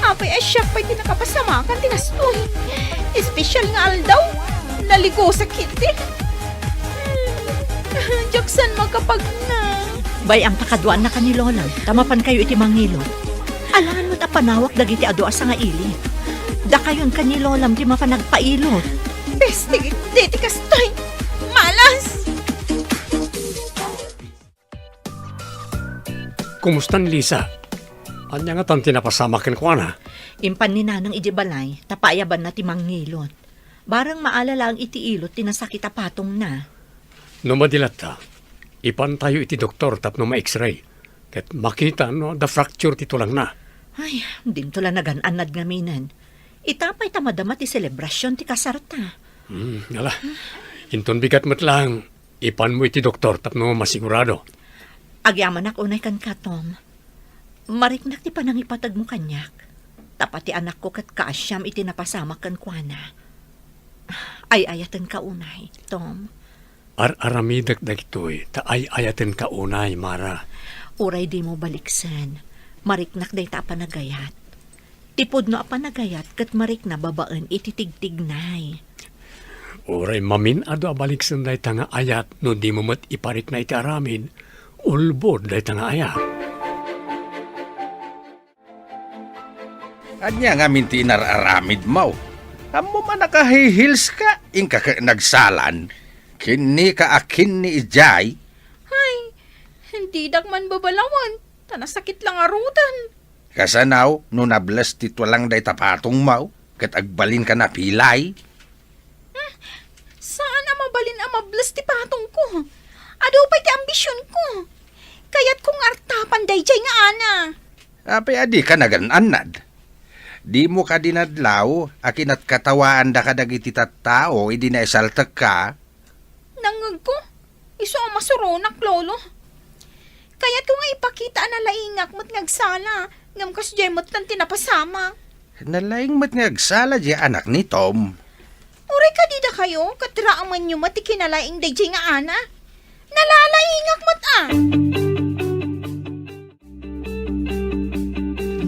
Apay a siak pay ti nakapasamakan ti kastoy. Espesyal nga aldaw, naligusak iti. Diak saan makapagna. Bay-am ta kaduaannaka ni Lolam, ta mapankayo iti mangilot. Alangan met a panawak dagiti adu a sangaili. Dakayon ken ni Lolam ti mapan agpailot. Peste, deti kastoy! Malas! Kumusta ni Lisa? Ania ngatan ti napasamak kenkuana? Impan ni Nanang idiay balay, ta paayabanna ti mangilot. Bareng maala laeng iti ilot ti nasakit a patongna. No madi latta, ipantayo iti doktor tapno ma-X-ray, ket makita no adda fracture ti tulangna. Ay, dinto la nagan-annad ngaminen. Ita pay ta madama ti selebrasion ti kasarta. Hmm, ala. Inton bigat met laeng, ipanmo iti doktor tapno masigurado. Agyamanak unay kenka, Tom. Mariknak ti panangipategmo kaniak. Tapno ti anakko ket kaasiam iti napasamak kenkuana. Ay-ayatenka unay, Tom. Ar-aramidek dagitoy ta ay-ayatenka unay, Mara. Uray dimo baliksen, mariknak dayta a panagayat. Ti pudno a panagayat ket marikna babaen iti tigtignay. Uray mamin-adu a baliksen dayta nga ayat no dimo met iparikna iti aramid, ulbod dayta nga ayat. Ania ngamin ti inar-aramidmo? Ammom a naka-high heels ka, inka ket nagsalan. Kinnika a kinni idiay. Hay, didak man babalawan, ta nasakit la ngaruden. Kasano no nables ti tulang dayta patongmo, ket agbalinka napilay? Hmm, saan a mabalin a mables ti patongko. Adu pay ti ambisionko. Kayatko nga artapan daydiay nga ana. Apay a dika nagan-annad? Dimo kadi nadlaw a kinatkatawaanda kadagiti tattao idi naisaltekka? Nangngegko, isu a masuronak, Lolo. Kayatko nga ipakita a nalaingak met nga agsala, ngem kasdiay met laeng ti napasamak. Nalaing met nga agsala diay anak ni Tom. Uray kadi dakayo, ket raemenyo met ti kinalaing daydiay nga ana. Nalalaingak met a!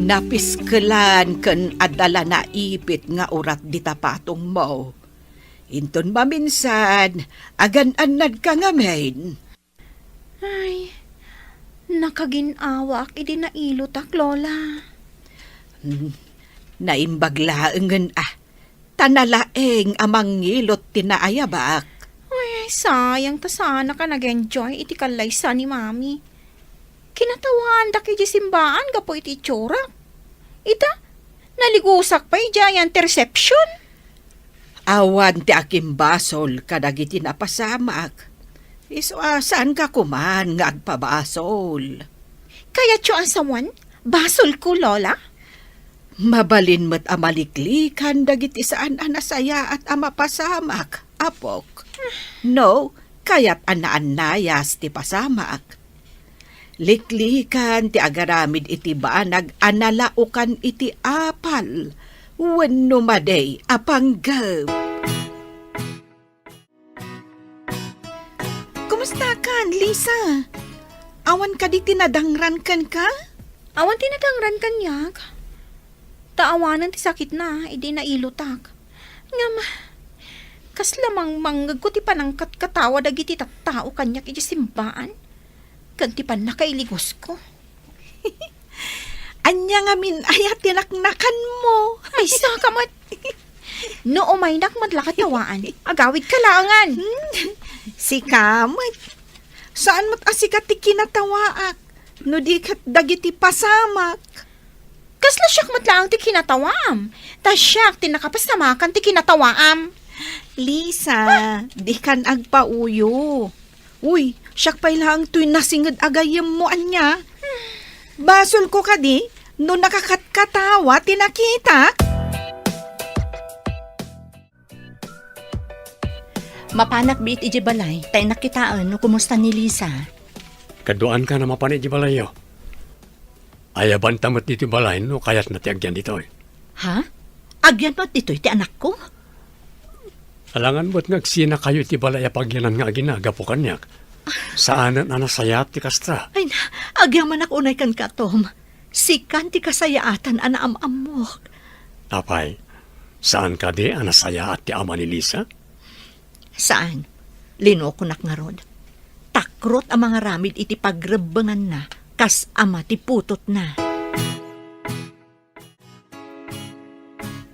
Napiskelan ken adda la naipit nga urat dita patongmo. Inton maminsan, agan-annadka ngamin. Ay, nakagin-awaak idi nailotak, Lola. Hmm, naimbag laengen a, ta nalaing a mangilot ti naayabak. Ay, sayang ta saanak a nag-enjoy iti kallaysa ni Mami. Kinatawaandak idiay simbaan gapu iti itsurak. Ita, naligusak pay idiay interception. Awan ti akimbasol kadagiti napasamak. Isu a saanka koman nga agpabasol. Kayatyo a sawen, basolko, Lola? Mabalin met a maliklikan dagiti saan a nasayaat a mapasamak, apok. No, kayat a naannayas ti pasamak. Liklikan ti agaramid iti banag a nalaokan iti apal wenno madi a panggep. Kumustakan, Lisa? Awan kadi ti nadangran kenka? Awan ti nadangran kaniak. Ta awanen ti sakitna idi nailotak. Ngem, kasla mangmangngegko ti panangkatkatawa dagiti tattao kaniak idiay simbaan, ken ti pannakailigusko. Ania ngamin aya ti naknakanmo? Ay, saka met. No umaynak met la katawaan, agawidka laengen. Hmm, sika met. Saan met a sika ti kinatawaak, no di ket dagiti pasamak. Kasla siak met laeng ti kinatawaam, ta siak ti nakapasamakan ti kinatawaam. Lisa, dikan agpauyo. Uy, siak pay laeng toy nasinged a gayyemmo, ania? Basolko kadi no nakakatkatawa ti nakitak? Mapanak biit idiay balay, ta innak kitaen no kumusta ni Lisa. Kaduaanka a mapan idiay balayyo. Ayabanta met ditoy balay no kayatna ti agyan ditoy. Ha? Agyan met ditoy ti anakko? Alangan met nga agsinakayo iti balay a pagyanan nga agina gapu kaniak. Saanen a nasayaat ti kasta. Ay na, agyamanak unay kenka, Tom. Sikan ti kasayaatan a naam-ammok. Apay, saan kadi a nasayaat ti ama ni Lisa? Saan. Linokonak ngarud. Takrot a mangaramid iti pagrebbenganna kas ama ti putotna.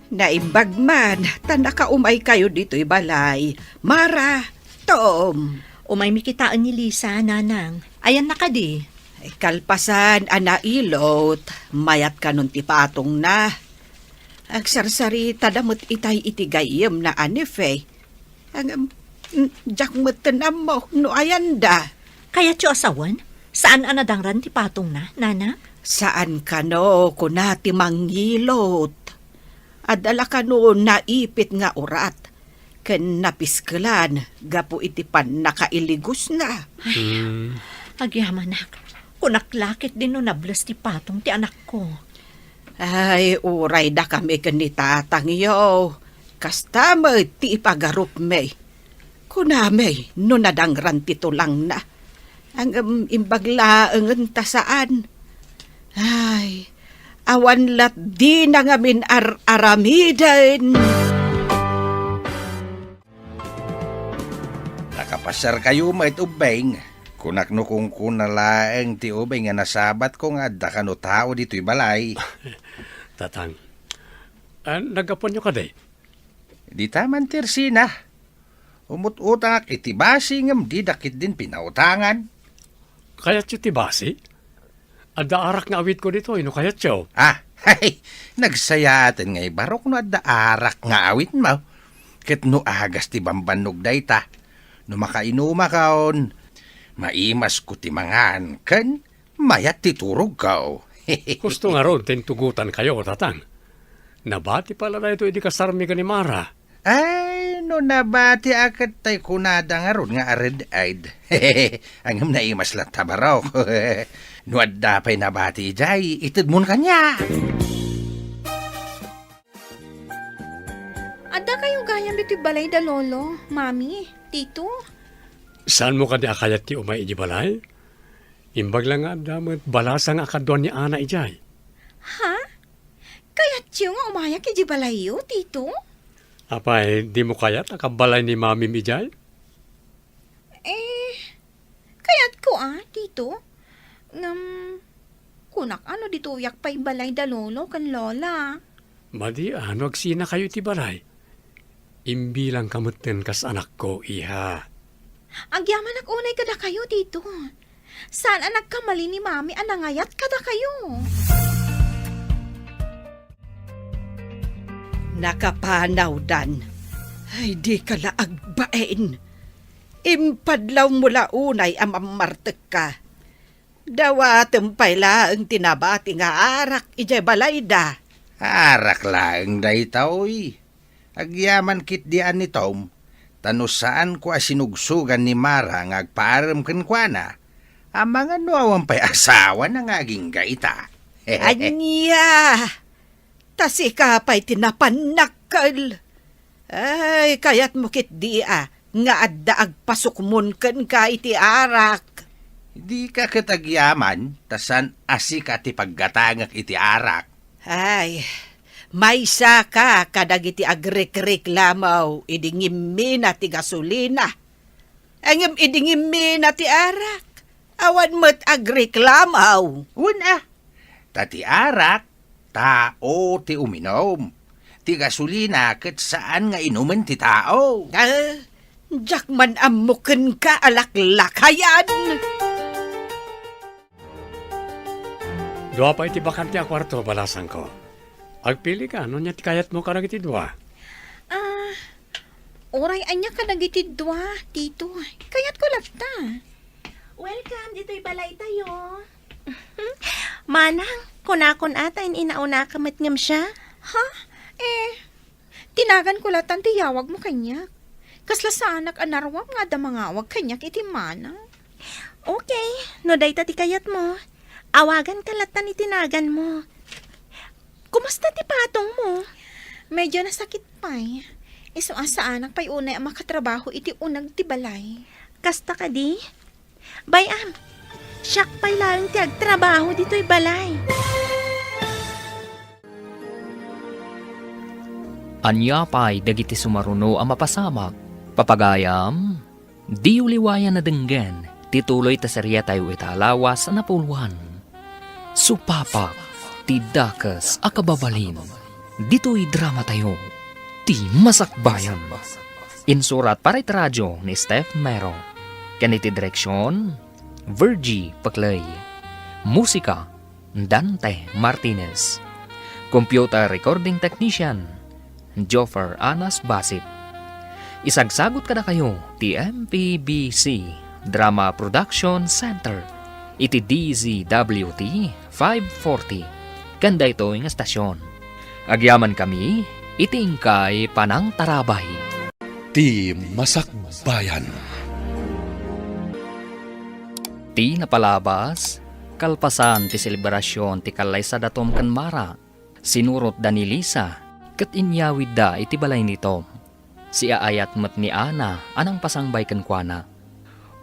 Naimbag man ta nakaumaykayo ditoy balay. Mara, Tom. Umaymi kitaen ni Lisa, Nanang. Ayanna kadi? Kalpasan a nailot, mayat kanon ti patongna. Agsarsaritada met itay iti gayyemna a nephew. Ang, mm, diak metten ammo no ayanda. Kayatyo a sawen? Saan a nadangran ti patongna, Nana? Saan kano, kuna ti mangilot. Adda la kano naipit nga urat, ken napiskelan gapu iti pannakailigosna. Hmm. Agyamanak, kunak la ketdi no nables ti patong ti anakko. Ay, uray dakami ken ni tatangyo. Kasta met ti ipagarupmi. Kunami no nadangran ti tulangna. Ngem imbag laengen ta saan. Ay, awan lat dina ngamin ar-aramiden. Nakapasiarkayo met, ubbing. Kunak no kunkuna laeng ti ubing a nasabatko nga adda kano tao ditoy balay. Tatang, ah, naggapuanyo kadi? Dita man ti ersina. Umut-utangak iti basi ngem dida ketdin pinautangan. Kayatyo ti basi? Adda arak nga awitko ditoy, no kayatyo. Ah, hay, nagsayaaten nga ibarok no adda arak nga awitmo. Ket no agas ti bambannog dayta, no makainumakon, maimasko ti mangan ken mayat ti turogko. Husto ngarud ta intugotankayo, Tatang. Nabati pay la daytoy idi kasarmi ken ni Mara. Ay, no nabati a ket tay kunada ngarud nga a red-eyed. Ngem naimas latta barok. No adda pay nabati idiay, itedmon kaniak. Adda kayo gayam ditoy balay da Lolo, Mami, Tito? Saanmo kadi a kayat ti umay idiay balay? Imbag la nga adda met balasang a kaduan ni Ana idiay. Ha? Kayatyo nga umayak idiay balayyo, Tito? Apay, dimo kayat a kabalay ni Mamim idiay? Eh, kayatko a, Tito. Ngem, kunak a no ditoyak pay balay da Lolo ken Lola. Madi a no agsinakayo iti balay. Imbilangka metten kas anakko, iha. Agyamanak unay kadakayo, Tito. Saan a nagkamali ni Mami a nangayat kadakayo. Nakapanawdan. Ay, dika la agbain. Impadlawmo la unay a mammartekka. Dawatem pay laeng ti nabati nga arak idiay balayda. Arak laeng daytoy. Agyaman ketdi a ni Tom, ta no saanko a sinugsugan ni Mara nga agpaarem kenkuana, amangan no awan pay asawana nga agingga ita. Ania? Ta sika pay ti napannakkel. Ay, kayatmo ketdi a nga adda agpasukmon kenka iti arak. Dika ket agyaman, ta saan a sika ti paggatangek iti arak. Ay, maysaka kadagiti agrikriklamo idi ngimmina ti gasolina. Ngem idi ngimmina ti arak, awan met agreklamo. Wen a, ta ti arak, tao ti uminum. Ti gasolina ket saan nga inumen ti tao. Ah, diak man ammo kenka a laklakayan. Dua pay ti bakante a kuarto, balasangko. Agpilika, no ania ti kayatmo kadagiti dua? Ah, Uray ania kadagiti dua, Tito? Kayatko latta. Welcome ditoy balaytayo. Manang, kunakon a ta in-inaunaka met ngem siya? Ha? Eh, tinaganko lattan ti yawagmo kaniak. Kasla saanak a naruam nga adda mangawag kaniak iti manang. Okay, no dayta ti kayatmo, awaganka lattan iti naganmo. Kumusta ti patongmo? Medyo nasakit pay. Isu a saanak pay unay a makatrabaho iti uneg ti balay. Kasta kadi? Bay-am, siak pay laeng ti agtrabaho ditoy balay. Ania pay dagiti sumaruno a mapasamak? Papagayam, diyo liwayan a denggen ti tuloy ta seriatayo ita a lawas a napuloan. Supapak ti dakes a kababalin. Ditoy dramatayo, ti Masakbayan. Insurat para iti radio ni Steph Mero. Ken iti direksion, Virgie Paclay. Musika, Dante Martinez. Computer recording technician, Joffer Anas Basit. Isagsagut kadakayo ti M P B C Drama Production Center iti D Z W T five forty ken daytoy nga estasion. Agyamankami iti inkay panangtarabay. Ti Masakbayan. Ti napalabas, kalpasan ti selebrasion ti kallaysadatom ken Mara, sinurotda ni Lisa ket inyawidda iti balay ni Tom. Siaayat met ni Ana a nangpasangbay kenkuana.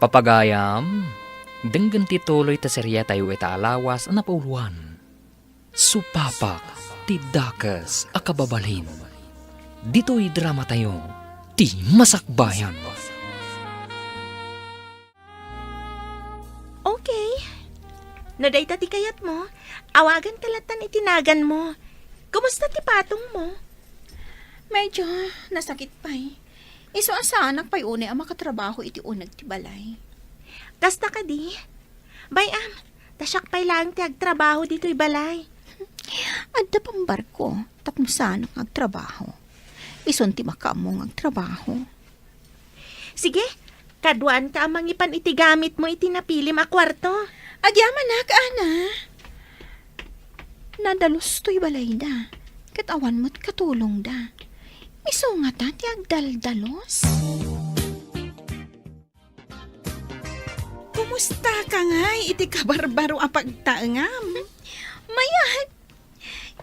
Papagayam, denggen ti tuloy ta seriatayo ita a lawas a napuloan. Supapak ti dakes a kababalin. Ditoy dramatayo, ti Masakbayan. Okay. No dayta ti kayatmo, awaganka lattan iti naganmo. Kumusta ti patongmo? Medyo nasakit pay. Isu a saanak pay unay a makatrabaho iti uneg ti balay. Kasta kadi? Bay-am, ta siak pay laeng ti agtrabaho ditoy balay. Adda pambarko tapno saanak nga agtrabaho. Isun ti makaammo nga agtrabaho. Sige, kaduaanka a mangipan iti gamitmo iti napilim a kuarto. Agyamanak, Ana. Nadalus toy balayda, ket awan met katulongda. Isu ngata ti agdaldalos? Kumustaka ngay iti kabarbaro a pagtaengam? Mayat!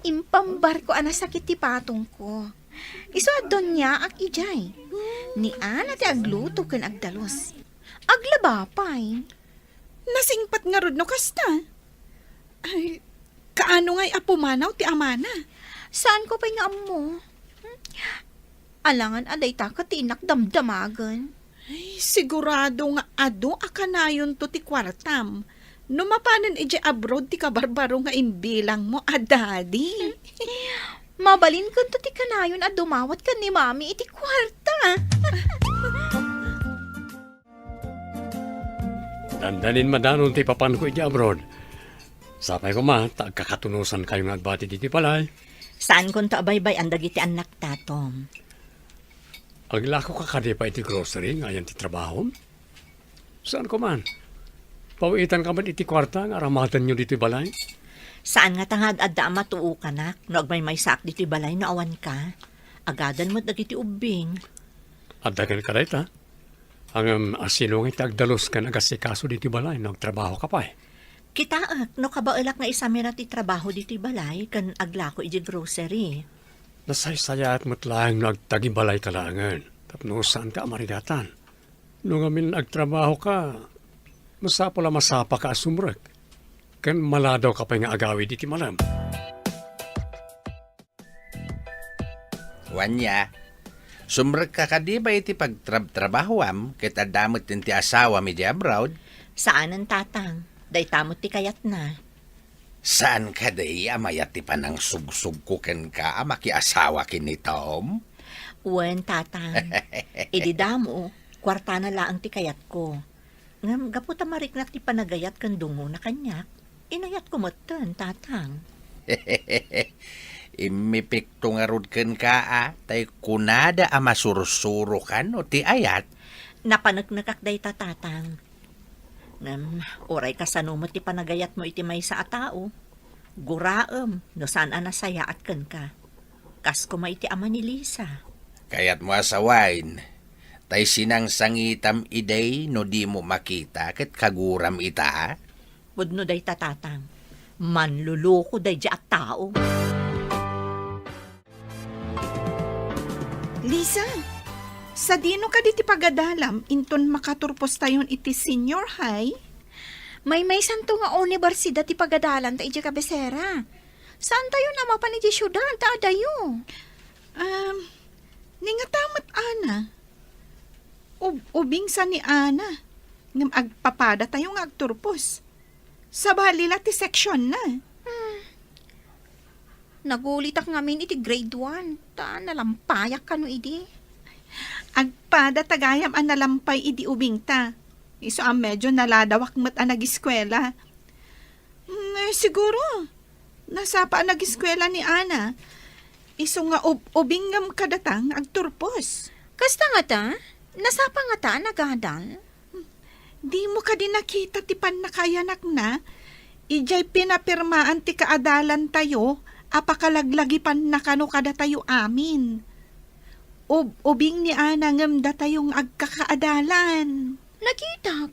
Impambarko a nasakit ti patongko. Isu a doniaak idiay. Ni Ana ti agluto ken agdalus. Aglaba pay. Nasingpet ngarud no kasta? Ay, kaano ngay a pumanaw ti amana? Saanko pay nga ammo. Alangan a dayta ket ti innak damdamagen. Ay, sigurado nga adu a kanayonto ti kuartam. No mapanen idiay abroad ti kabarbaro nga imbilangmo a daddy. Mabalinkento ti kanayon a dumawat ken ni Mami iti kuarta. Dandanin madanon ti ipapanko iti abroad. Sapay koma ta agkakatunosankayo nga agbati ditoy balay. Saankonto a baybay-an dagiti annakta, Tom. Aglakoka kadi pay iti grocery nga ayan ti trabahom? Saanko man. Pawiitanka met iti kuarta nga aramatenyo ditoy balay? Saan ngata nga ad-adda a matuokanak no agmaymaysaak ditoy balay no awanka. Agadan met dagiti ubbing. Adda kenka dayta? Ngem asino nga iti agdalus ken agasikaso ditoy balay no agtrabahoka pay? Kitaek no kabaelak nga isamira ti trabaho ditoy balay ken aglako iti grocery. Nasaysayaat met laeng no agtagibalayka laengen tapno saanka a marigatan. No ngamin agtrabahoka, masapul a masapaka a sumrek ken maladawka pay nga agawid iti malem. Wen a, sumrekka kadi pay iti pagtrabtrabahoam ket adda met ti asawam idiay abroad? Saanen, Tatang. Dayta met ti kayatna. Saan kadi a mayat ti panangsugsugko kenka a makiasawa ken ni Tom? Wen, Tatang. Idi damo, kuartana laeng ti kayatko. Ngem gapu ta mariknak ti panagayat ken dungona kaniak, inayatko metten, Tatang. Immipikto ngarud kenka a, tay kunada a masursurokan no ti ayat. Napaneknekak dayta, Tatang. Ngem, uray kasano met ti panagayatmo iti maysa a tao, guraem no saan a nasayaat kenka. Kas koma iti ama ni Lisa. Kayatmo a sawaen, tay sinangsangitmo idi no dimo makita ket kaguram ita? Pudno dayta, Tatang. Manloloko daydiay a tao. Lisa, sadino kadi ti pagadalam inton makaturpostayon iti senior high? Maymaysanto nga unibersidad ti pagadalanta idiay kabisera. Saantayon a mapan idiay siudad ta adayo. Um, ni ngata met, Ana? Ub-, ubing sa ni Ana. Ngem agpapadatayo nga agturpos. Sabali la ti seksionna. Hmm. Nagulitak ngamin iti grade one, ta nalampayak kano idi. Agpadata gayam a nalampay idi ubingta. Isu a medyo naladawak met a nagiskuela. Mm, eh, siguro, nasapa a nagiskuela ni Ana. Isu nga ub-, ubing ngem kadata nga agturpos. Kasta ngata? Nasapa ngata a nagadal? Dimo kadi nakita ti pannakaayanakna? Idiay pinapirmaan ti kaadalantayo a pakalaglagipanna kano kadatayo amin. Ub-, ubing ni Ana ngem datayo nga agkakaadalan. Nakitak.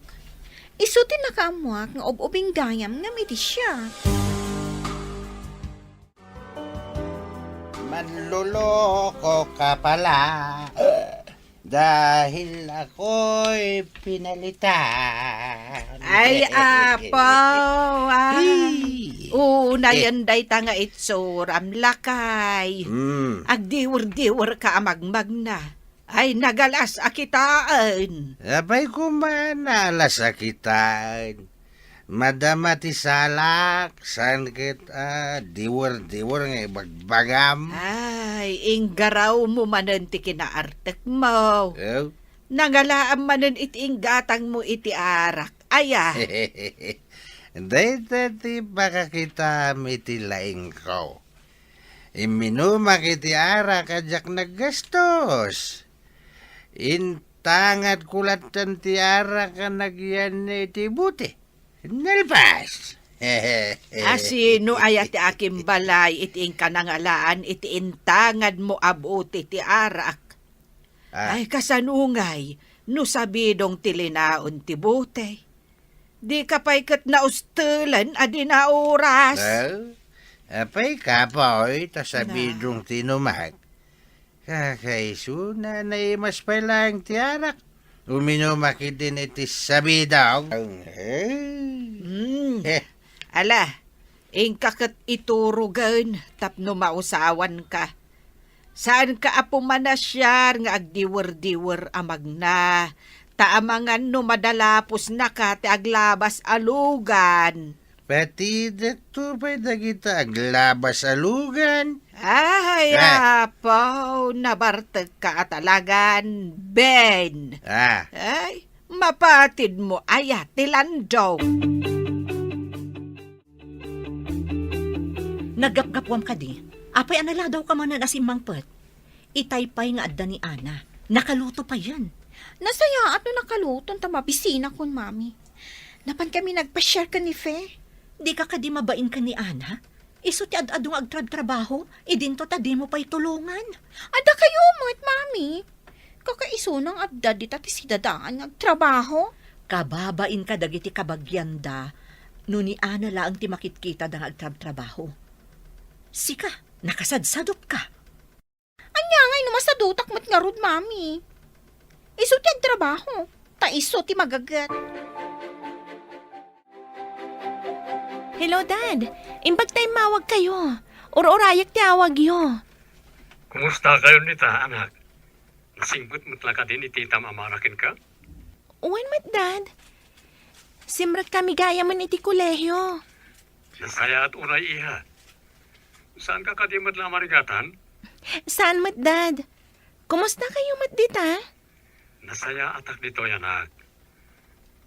Isu ti nakaammoak nga ub-ubing gayam ngem iti siak. Manloloko ka pala. Dahil ako'y pinalitan. Ay, apo, ah. Hey. Unayen dayta nga itsuram, lakay. Mm. Agdiwer-diwer ka a magmagna. Ay, nagalas a kitaen. Apay koma, nagalas a kitaen. Madama ti salak, saan ket, ah, diwer-diwer nga ibagbagam. Ay, inggarawmo manen ti kinaartekmo. Eh? Nangalaam manen iti inggatangmo iti arak. Aya? Dayta ti pakakitaam iti laingko. Imminumak iti arak a diak naggastos. Intangadko latten ti arak a nagyan iti bote. Nalpas! A, sino aya ti akimbalay iti inka nangalaan iti intangadmo a bote ti arak? Ah. Ay, kasano ngay no sabidong ti linaon ti bote? Dika pay ket naustelen a di nauras. Well, apay, kapoy, ta sabidong ti inumak. Kakaisuna, naimas pay laeng ti arak. Uminumak idin iti sabidong. Mm. Eh. Ala, inka ket iturogen tapno mausawanka. Saanka a pumanasiar nga agdiwer-diwer a magna, ta amangan no madalaposnaka ti aglabas a lugan. Pati daytoy pay dagita aglabas a lugan. Ay, ah, apo, nabartekka a talagan, Ben. Ah. Ay, mapatidmo aya ti landong. Naggapgapuam kadi, apay a naladawka manen a simmangpet? Itay pay nga adda ni Ana, nakaluto payen. Nasayaat no nakaluton ta mabisina kon Mami. Napan kami nagpasiar ken ni Fe. Dika kadi mabain ken ni Ana? Isu ti ad-adu nga agtrabtrabaho, idinto ta dimo pay tulongan. Adda kayo met, Mami. Kakaisuna nga adda dita ti sidadaan nga agtrabaho. Kababainka dagiti kabagianda no ni Ana laeng ti makitkitada nga agtrabtrabaho. Sika, nakasadsadopka. Ania ngay no masadutak met ngarud, Mami? Isu ti agtrabaho, ta isu ti magaget. Hello, Dad. Imbag ta immawag kayo. Ur-urayek ti awagyo. Kumusta kayo nita, anak? Nasingpet met la kadi ni Tita Mara kenka? Wen met, Dad. Simrek kami gayamen iti kolehio. Nasayaat unay, iha. Saanka kadi met la a marigatan? Saan met, Dad. Kumusta kayo met dita? Nasayaatak ditoy, anak.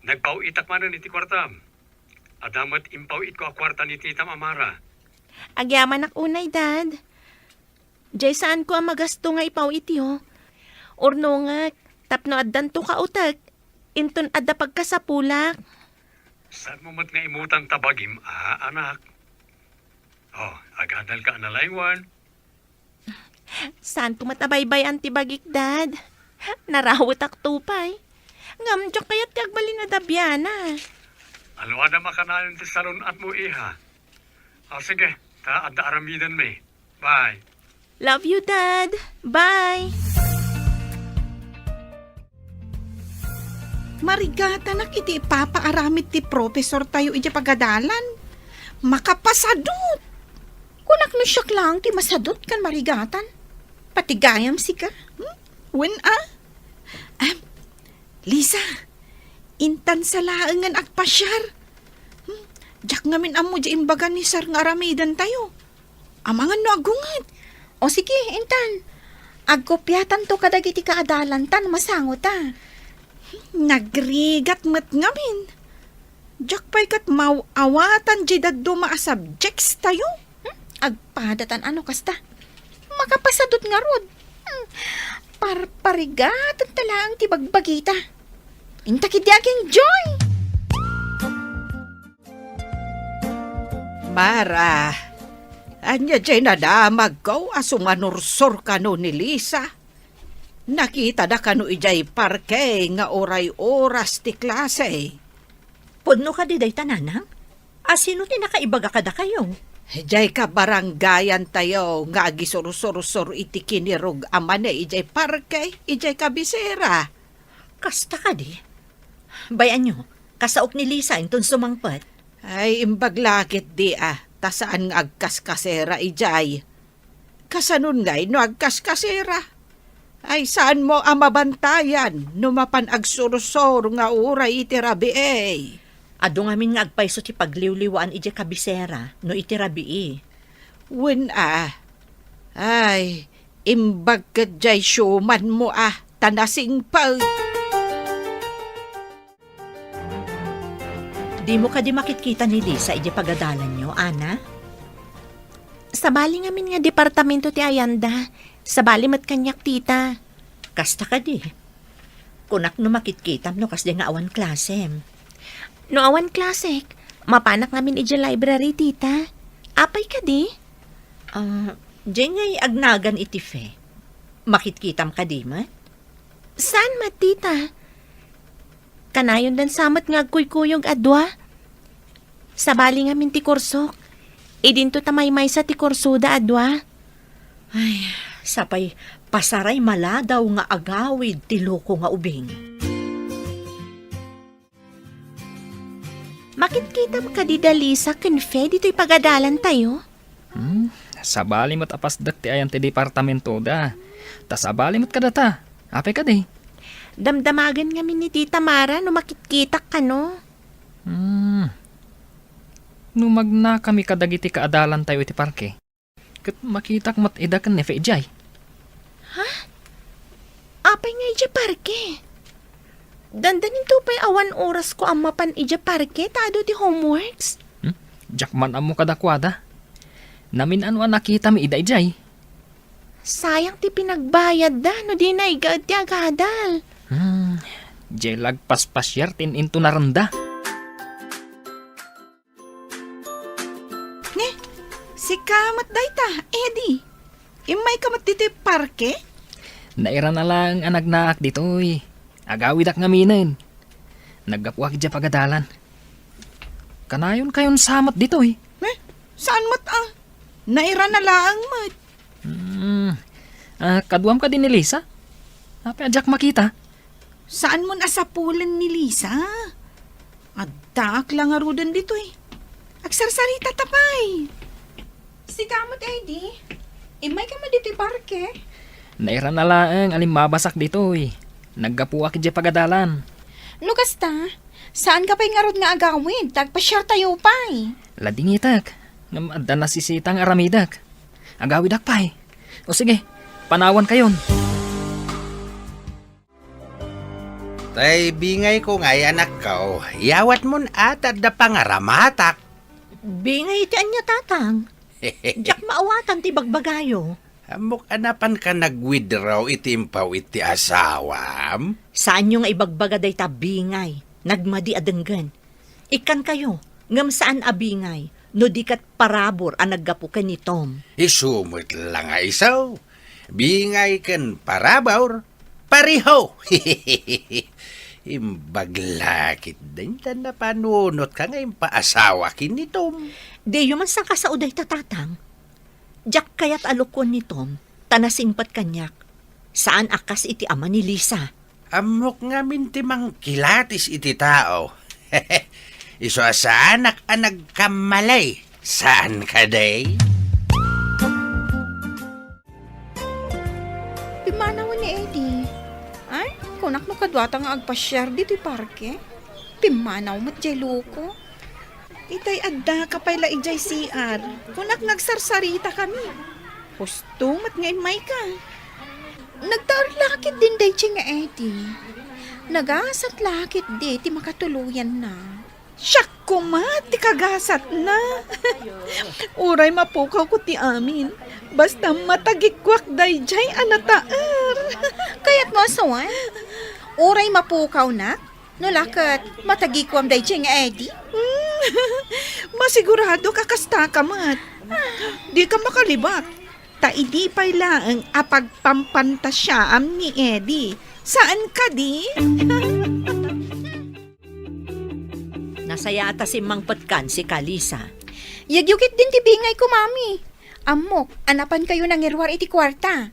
Nagpaw-itak manen iti kuartam. Adda met impaw-itko a kuarta ni Tita Mara. Agyamanak unay, Dad. Jay, saanko a magasto nga ipaw itiyo. Urnongek, tapno addanto kautek, inton adda pagkasapulak. Saanmo met nga imutang ta bagim, a, anak? Oh, agadalka a nalaywan. Saanko met a baybay-an ti bagik, Dad. Narawetak to pay. Ngem diak kayat ti agbalin a dabiana. Aluadam a kanayon ti salun-atmo, iha. O, sige, ta adda aramidenmi. Bye. Love you, Dad. Bye. Marigatanak iti ipapaaramid ti profesor tayo iti pagadalan. Makapasadut! Kunak no siak laeng ti masadut ken marigatan. Pati gayam sika. Hmm? Wen a? Em, Lisa, intan sa laengen agpasiar. Hmm? Diak ngamin ammo di imbaga ni Sir nga aramiden tayo. Amangan no aggunget. O sige, intan. Agkopiatanto kadagiti kaadalan tan masango ta. Nagrigat met ngamin. Diak pay ket maw-awatan di dadduma a subjects tayo. Hmm? Agpadatan ano kasta. Makapasadut ngarud. Hmm. Parparigatan ta laeng ti bagbagita. Inta ketdi ag-enjoy! Mara, ania jay nadamagko a sumanursor kano ni Lisa? Nakitada kano idiay parke nga uray oras ti klase? Pudno kadi dayta, nanang? A sino ti nakaibaga kadakayo? Idiay kabarangayan tayo nga agisursursor iti kinirog a mani idiay parke, idiay kabisera. Kasta kadi? Bay-anyo, kasaok ni Lisa inton sumangpet. Ay, imbag la ketdi a, ta saan nga agkaskasera idiay. Kasanon ngay no agkaskasera? Ay, saanmo a mabantayan no mapan agsursor nga uray iti rabii? Adu ngamin nga agpayso ti pagliwliwaan idiay kabisera no iti rabii. Wen a. Ay, imbag ket jay siumanmo a, ta nasingpet. Dimo kadi makitkita ni Lisa idiay pagadalanyo, Ana? Sabali ngamin nga departamento ti ayanda. Sabali met kaniak, tita. Kasta kadi. Kunak no makitkitam no kasdiay nga awan klasem. No awan klasek, mapanak ngamin idiay library, tita. Apay kadi? Ah, diay ngay agnagan iti Fe. Makitkitam kadi met? Saan met, tita? Kanayondan sa met nga agkuykuyog a dua. Sabali ngamin ti kursok. Idinto ta maymaysa ti kursoda a dua. Ay, sapay pasaray maladaw nga agawid ti loko nga ubing. Makitkitam kadi da Lisa ken Fe ditoy pagadalan tayo? Hmm, sabali met a pasdek ti ayan ti departamentoda. Ta sabali met kadata. Apay kadi? Damdamagan ngamin ni Tita Mara no makitkitak kano. Hmm. No magnakami kadagiti kaadalan tayo iti parke, ket makitak met ida ken ni Fe idiay. Ha? Apay nga idiay parke? Dandaninto pay awan orasko a mapan idiay parke ta adu ti homeworks? Hmm? Diak man ammo kadakuada. Namin-ano a nakitami ida idiay. Sayang ti pinagbayadda no di naigaed ti agadal. Hmm, diay la agpaspasiar ti in-intonarenda. Ne, sika met dayta, Eddie. Immayka met ditoy parke? Nairana laeng a nagnaak ditoy. Agawidak ngaminen. Naggapuak idiay pagadalan. Kanayonkayon sa met ditoy. Eh, saan met a? Nairana laeng met. Hmm. Ah, kaduam kadi ni Lisa? Apay a diak makita? Saanmon a sapulen ni Lisa? Addaak la ngaruden ditoy. Agsarsarita ta pay. Sika met, Eddie. Immayka met ditoy parke? Nairana laeng a limmabasak ditoy. Naggapuak idiay pagadalan. No kasta, saanka pay ngarud nga agawid ta agpasiartayo pay? Ladingitek, ngem adda nasisita nga aramidek. Agawidak pay. O sige, panawankayon. Tay bingayko ngay, anakko, iyawatmon a ta adda pangaramatak. Bingay iti ania, tatang? Diak maawatan ti bagbagayo. Ammok a napanka nag-withdraw iti impaw iti asawam? Saanyo nga ibagbaga dayta, bingay. Nagmadi a denggen. Ikkankayo, ngem saan a bingay, no di ket parabur a naggapu ken ni Tom. Isu met la nga isu. Bingay ken parabur, pareho. Imbag la ketdin ta napanunotka nga impaasawa ken ni Tom. Diyo man sangkasao dayta, tatang. Diak kayat a lukon ni Tom, ta nasingpet kaniak. Saan a kas iti ama ni Lisa. Ammok ngamin ti mangkilatis iti tao. Isu a saanak a nagkammalay. Saan kadi? Pimmanaw ni Eddie. Ay, kunak no kaduata nga agpasiar ditoy parke. Pimmanaw met jay loko. Itay addaka pay la idiay C R. Kunak nga agsarsaritakami. Husto met nga immayka. Nagtaer la ketdin daydiay nga Eddie. Nagasat la ketdi ti makatuloyanna. Siak koma ti kagasatna. Uray mapukawko ti amin, basta matagikuak daydiay a nataer. Kayatmo a suan? Uray mapukawnak? No la ket, matagikuam daydiay nga Eddie? Hmm, masiguradok a kastaka met. Dika makalibak, ta idi pay laeng a pagpampantasiaam ni Eddie. Saan kadi? Nasayaat a simmangpetkan si Kalisa. Yagyugit din ti bingayko, Mami. Ammok a napankayo nangiruar iti kuarta.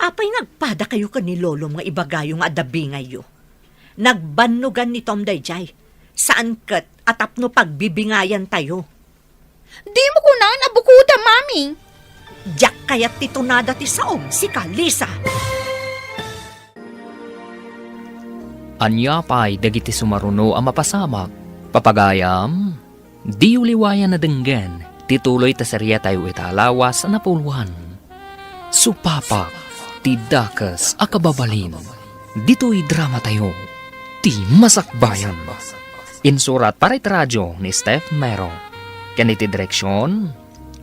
Apay nga agpadakayo ken ni Lolom nga ibagayo nga adda bingayyo? Nagbannogan ni Tom daydiay. Saan ket a tapno pagbibingayantayo. Dimo kunan a bukodam, Mami. Diak kayat ti tunada ti saom, sika, Lisa. Ania pay dagiti sumaruno a mapasamak, papagayam? Diyo liwayan a denggen ti tuloy ta seriatayo ita a lawas a napuloan. Supapak ti dakes a kababalin. Ditoy dramatayo, ti Masakbayan. Insurat para iti radio ni Steph Mero. Ken iti direksion,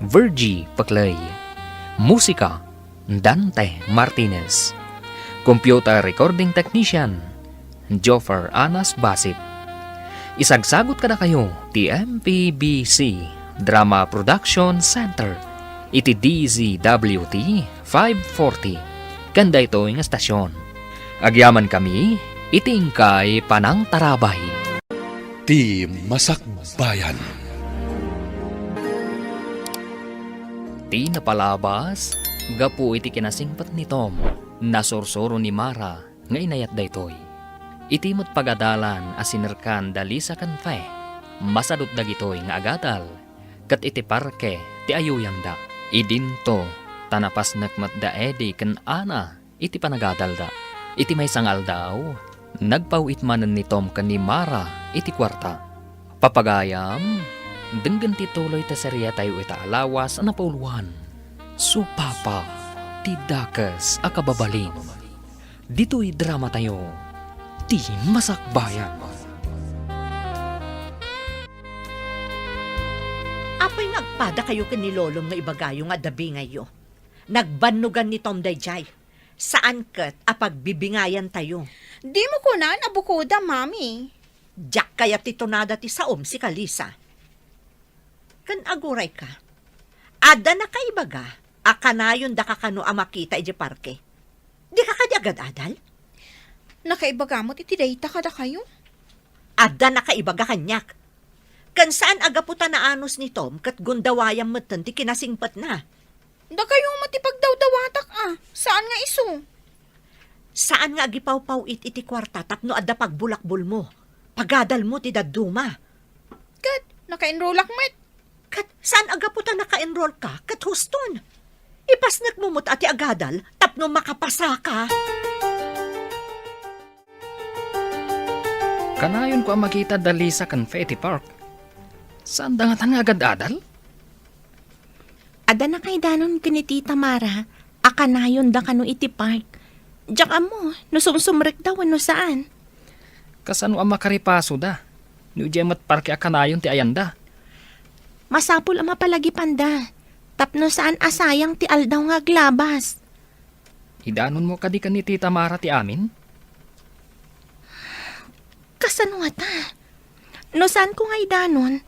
Virgie Paclay. Musika, Dante Martinez. Computer recording technician, Joffer Anas Basit. Isagsagut kadakayo ti M P B C Drama Production Center iti D Z W T five forty ken daytoy nga estasion. Agyamankami iti inkay panangtarabay. Ti Masakbayan. Ti napalabas, gapu iti kinasingpet ni Tom, nasursuro ni Mara nga inayat daytoy. Iti met pagadalan a sinerkan da Lisa ken Fe, masadut dagitoy nga agadal, ket iti parke ti ayuyangda. Idinto, ta napasnek met da Eddie ken Ana iti panagadalda. Iti maysa nga aldaw, nagpaw-it manen ni Tom ken ni Mara iti kuarta. Papagayam, denggen ti tuloy ta seriatayo ita a lawas a napauluan. Supapa ti dakes a kababalin. Ditoy dramatayo, ti Masakbayan. Apay nga agpadakayo ken ni Lolom nga ibagayo nga adda bingayyo? Nagbannogan ni Tom daydiay. Saan ket a pagbibingayantayo. Dimo kunan a bukodam, Mami. Diak kayat ti tunada ti saom, sika, Lisa. Ken agurayka, adda nakaibaga a kanayon daka kano a makita idiay parke. Dika kadi agad-adal? Nakaibaga met iti dayta kadakayo. Adda nakaibaga kaniak. Ken saan a gapu ta naanus ni Tom ket gundawayam metten ti kinasingpetna. Dakayo met ti pagdawdawatak a, saan nga isu? Saan nga agipawpaw-it iti kuarta tapno adda pagbulakbolmo, pagadalmo ti dadduma. Ket naka-enrollak met. Ket saan a gapu ta naka-enrollka ket huston. Ipasnekmo met a ti agadal tapno makapasaka. Kanayonko a makita da Lisa ken Fe iti park. Saanda ngatan nga agad-adal? Adda nakaidanon ken ni Tita Mara a kanayonda kano iti park. Diak ammo no sumsumrekda wenno saan. Kasano a makaripasoda no idiay met parke a kanayon ti ayanda? Masapul a mapalagipanda. Tapno saan a sayang ti aldaw nga aglabas. Idanonmo kadi ken ni Tita Mara ti amin? Kasano ngata? No saanko nga idanon,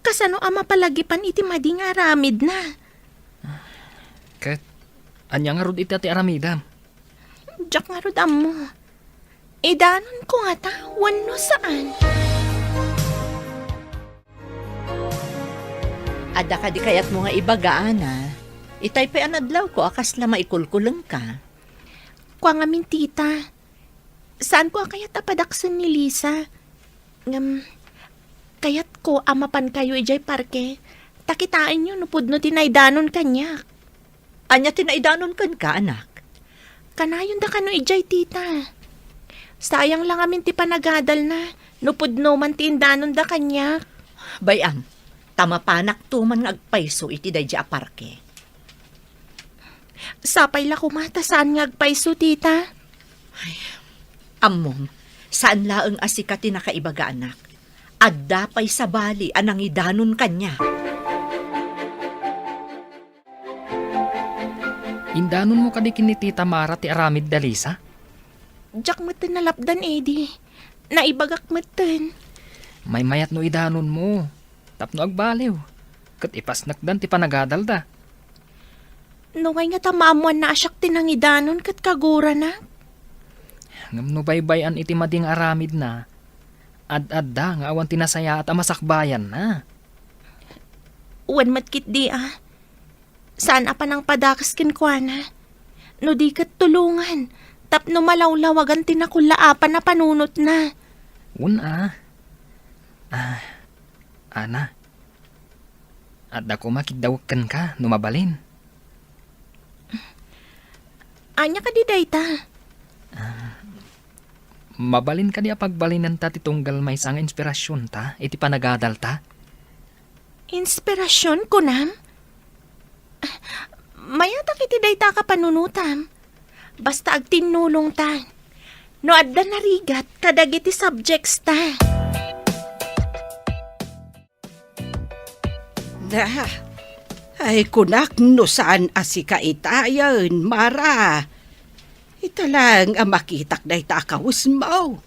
kasano a mapalagipan iti madi nga aramidna? Ket ania ngarud ita ti aramidam? Diak ngarud ammo. Idanonko ngata wenno saan? Adda kadi kayatmo nga ibaga, Ana? Itay pay a nadlawko a kasla maikulkulengka. Kua ngamin, tita. Saanko a kayat a padaksen ni Lisa. Ngem, kayatko a mapankayo idiay parke, ta kitaenyo no pudno ti naidanon kaniak. Ania ti naidanon kenka, anak? Kanayonda kano idiay, tita. Sayang la ngamin ti panagadalna, no pudno man ti indanonda kaniak. Bay-am, ta mapanakto man nga agpayso iti daydi a parke. Sapay la koma ta saan nga agpayso, tita. Ay, ammom, saan laeng a sika ti nakaibaga, anak. Adda pay sabali a nangidanon kaniak. Indanonmo kadi ken ni Tita Mara ti aramid da Lisa? Diak metten nalapdan, Eddie. Naibagak metten. Maymayat no idanonmo, tapno agbaliw, ket ipasnekdan ti panagadalda. Nungay ngata maammoanna a siak ti nangidanon ket kagurana? Ngem no baybay-an iti madi nga aramidna, ad-adda nga awan ti nasayaat a masakbayanna. Wen met ketdi a, saan a panangpadakes kenkuana. No di ket tulongan, tapno malawlawagan ti nakullaapan a panunotna. Wen a. Ah, Ana, adda koma kiddawek kenka no mabalin. Ania kadi dayta? Ah, mabalin kadi a pagbalinenta ti tunggal maysa nga inspirasionta iti panagadalta? Inspirasion, kunam? Mayatak iti dayta a kapanunotam. Basta agtinnulongta. No adda narigat kadagiti subjects ta. Da, ay kunak no saan a sika itayen, Mara. Ita lang a makitak dayta a kawesmo.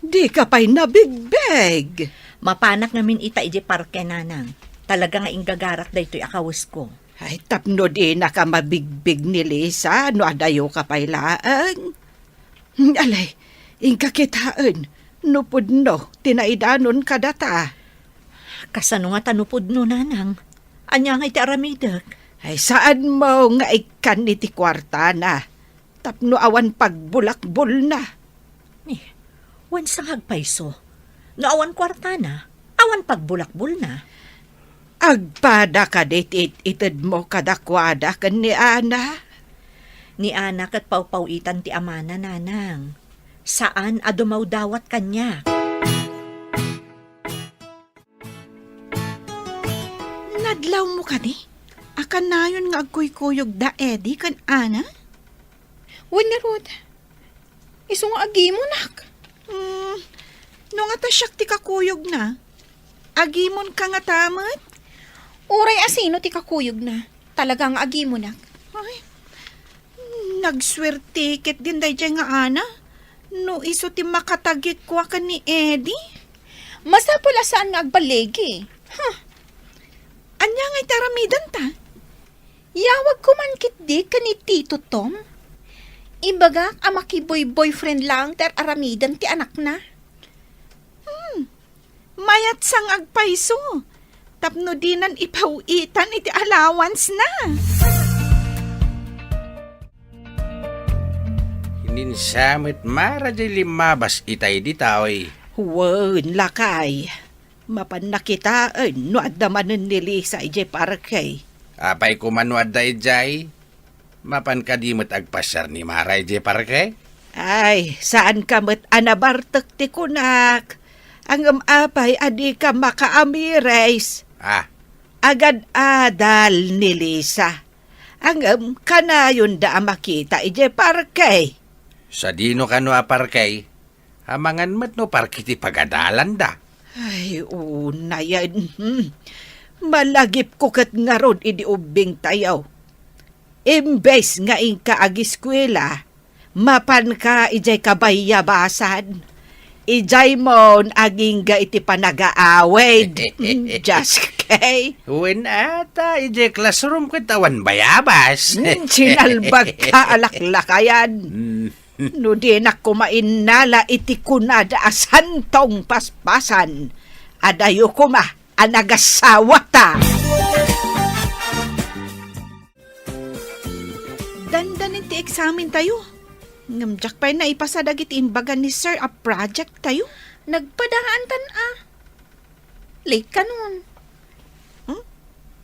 Dika pay nabigbig. Mapanak ngamin ita idiay parke, Nanang. Talaga nga inggagarak daytoy a kawesko. Ay, tapno dinaka mabigbig ni Lisa no adayoka pay laeng. Alay, inka kitaen, no pudno ti naidanon kadata. Kasano ngata no pudno, Nanang? Ania ngay ti aramidek? Ay, saanmo nga ikkan iti kuartana tapno awan pagbulakbolna. Ni, wen sa nga agpayso? No awan kuartana, awan pagbulakbolna. Agpada kadi ti it-itedmo kadakuada ken ni Ana? Ni Ana ket pawpaw-itan ti amana, Nanang. Saan a dumawdawat kaniak. Nadlawmo kadi a kanayon nga agkuykuyogda Eddie ken Ana? Wen ngarud, isu nga agimonak. Hmm, no ngata siak ti kakuyogna, agimonka ngata met? Uray a sino ti kakuyogna, talaga nga agimonak. Ay, nagsuerte ketdin daydiay nga Ana. No isu ti makatagikua ken ni Eddie? Masapul a saan nga agbaligi. Huh. Ania ngay ti aramidenta? Yawagko man ketdi ken ni Tito Tom. Ibagak a makiboy-boyfriend laeng ti ar-aramiden ti anakna. Hmm. Mayat sa nga agpayso tapno dinan ipaw-itan iti allowance na. Ninsa met Mara diay limmabas itay ditoy. Wen, lakay. Mapanna kitaen no adda manen ni Lisa idiay parke. Apay koma no adda idiay? Mapan kadi met agpasiar ni Mara idiay parke? Ay, saanka met a nabartek ti kunak. Ngem apay a dika makaamires? Ah. Agad-adal ni Lisa. Ngem kanayonda a makita idiay parke. Sadino kano a parke? Amangan met no parke ti pagadalanda. Ay, unayen. Hmm. Malagipko ket ngarud idi ubbingtayo. Imbes nga inka agiskuela, mapanka idiay kabayabasan. Idiay mon agingga iti panagaawid. Mm, just kay. Wen ata, idiay classroom ket awan bayabas. Mm, sinalbag ka a laklakayan. Mm. No dinak koma innala iti kunada a santong paspasan, adayo koma a nagasawata. Dandanin ti eksamen tayo. Ngem diak pay naipasa dagiti imbaga ni Sir a project tayo. Nagpadaantan a. Late kanon. Hmm?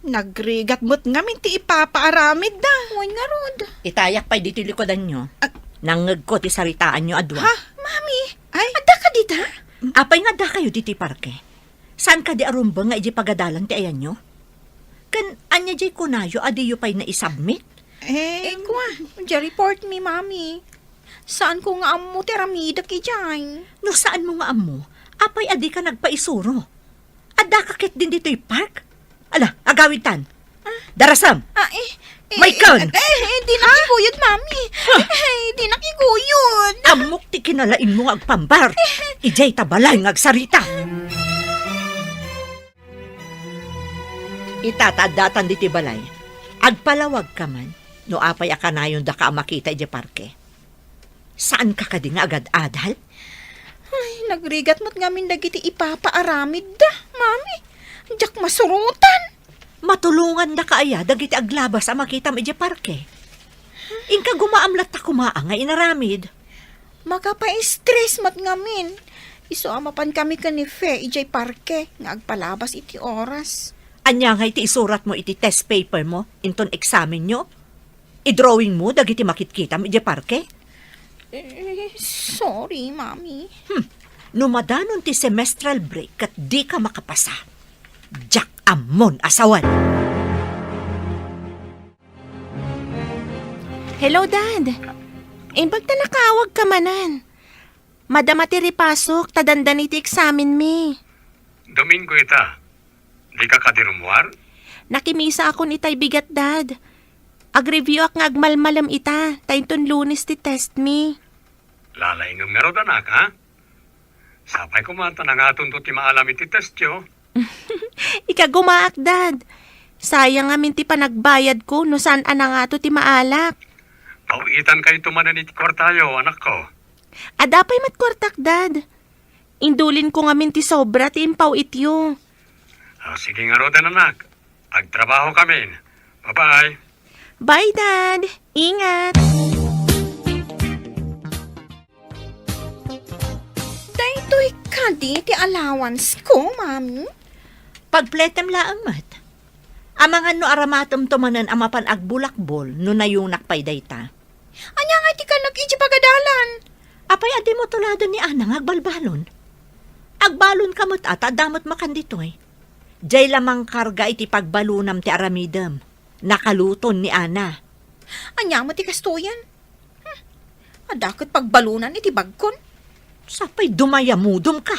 Nagrigat met ngamin ti ipapaaramidda. Wen ngarud. Itayak pay ditoy likudanyo. Ag- Nangngegko ti saritaanyo a dua. Ha? Mami, ay, adda ka dita? Apay nga adda kayo ditoy parke? Saan kadi a rumbeng nga idiay pagadalan ti ayanyo? Ken ania diay kunayo a diyo pay naisubmit? Eh, Eh, kua, diay report mi, Mami. Saanko nga ammo ti aramidek idiay. No saanmo nga ammo, apay a dika nagpaisuro? Addaka ketdin ditoy park? Ala, agawidtan. Ah. Darasam! Ah, eh, eh, Maikon! Eh, eh, eh, dinak iguyod, Mami. Ah. Eh, dinak iguyod. Ammok ti kinalaingmo nga agpambar. Idiay ta balay nga agsarita. Ita ta addatan ditoy balay. Agpalawagka man no apay a kanayon daka a makita idiay parke. Saanka kadi nga agad-adal? Ay, nagrigat met ngamin dagiti ipapaaramidda, Mami. Diak masurotan. Matulongandaka aya dagiti aglabas a makitam idiay parke? Inka gumaam latta koma nga inaramid. Makapa-stress met ngamin. Isu a mapankami ken ni Fe idiay parke nga agpalabas iti oras. Ania ngay ti isuratmo iti test papermo inton eksamenyo? Idrawingmo dagiti makitkitam idiay parke? Eh, sorry, Mami. Hmm. No madanon ti semestral break ket dika makapasa, diak ammon a sawen. Hello, Dad. Imbag ta nakaawagka manen. Madama ti ripasok ta dandani ti eksamenmi. Domingo ita. Dika kadi rummuar? Nakimisa akon itay bigat, Dad. Ag-review ak nga agmalmalem ita, ta inton Lunes ti test mi. Lalaingem ngarud, anak, ha? Sapay koma ta nangatonto ti maalam iti testyo. Ikagumaak, Dad. Sayang ngamin ti panagbayadko no saan a nangato ti maalak. Paw-itankayto manen iti kuartayo, anakko. Adda pay met kuartak, Dad. Indulinko ngamin ti sobra ti impaw-ityo. Ah, sige ngaruden, anak. Agtrabahokamin. Bye-bye. Bye, Dad. Ingat. Daytoy kadi ti allowance ko, Mami? Pagpletem laeng met. Amangan no aramatemto manen a mapan agbulakbol no nayunak pay dayta. Ania ngay ti kanak iti pagadalan? Apay a dimo tuladen ni Ana nga agbalbalon? Agbalonka met a ta adda met makan ditoy. Diay la mangkarga iti pagbalonam ti aramidem. Nakaluton ni Ana. Ania met ti kastoyen? Hmm. Adda ket pagbalonan iti bagkon. Sapay dumayamudom ka.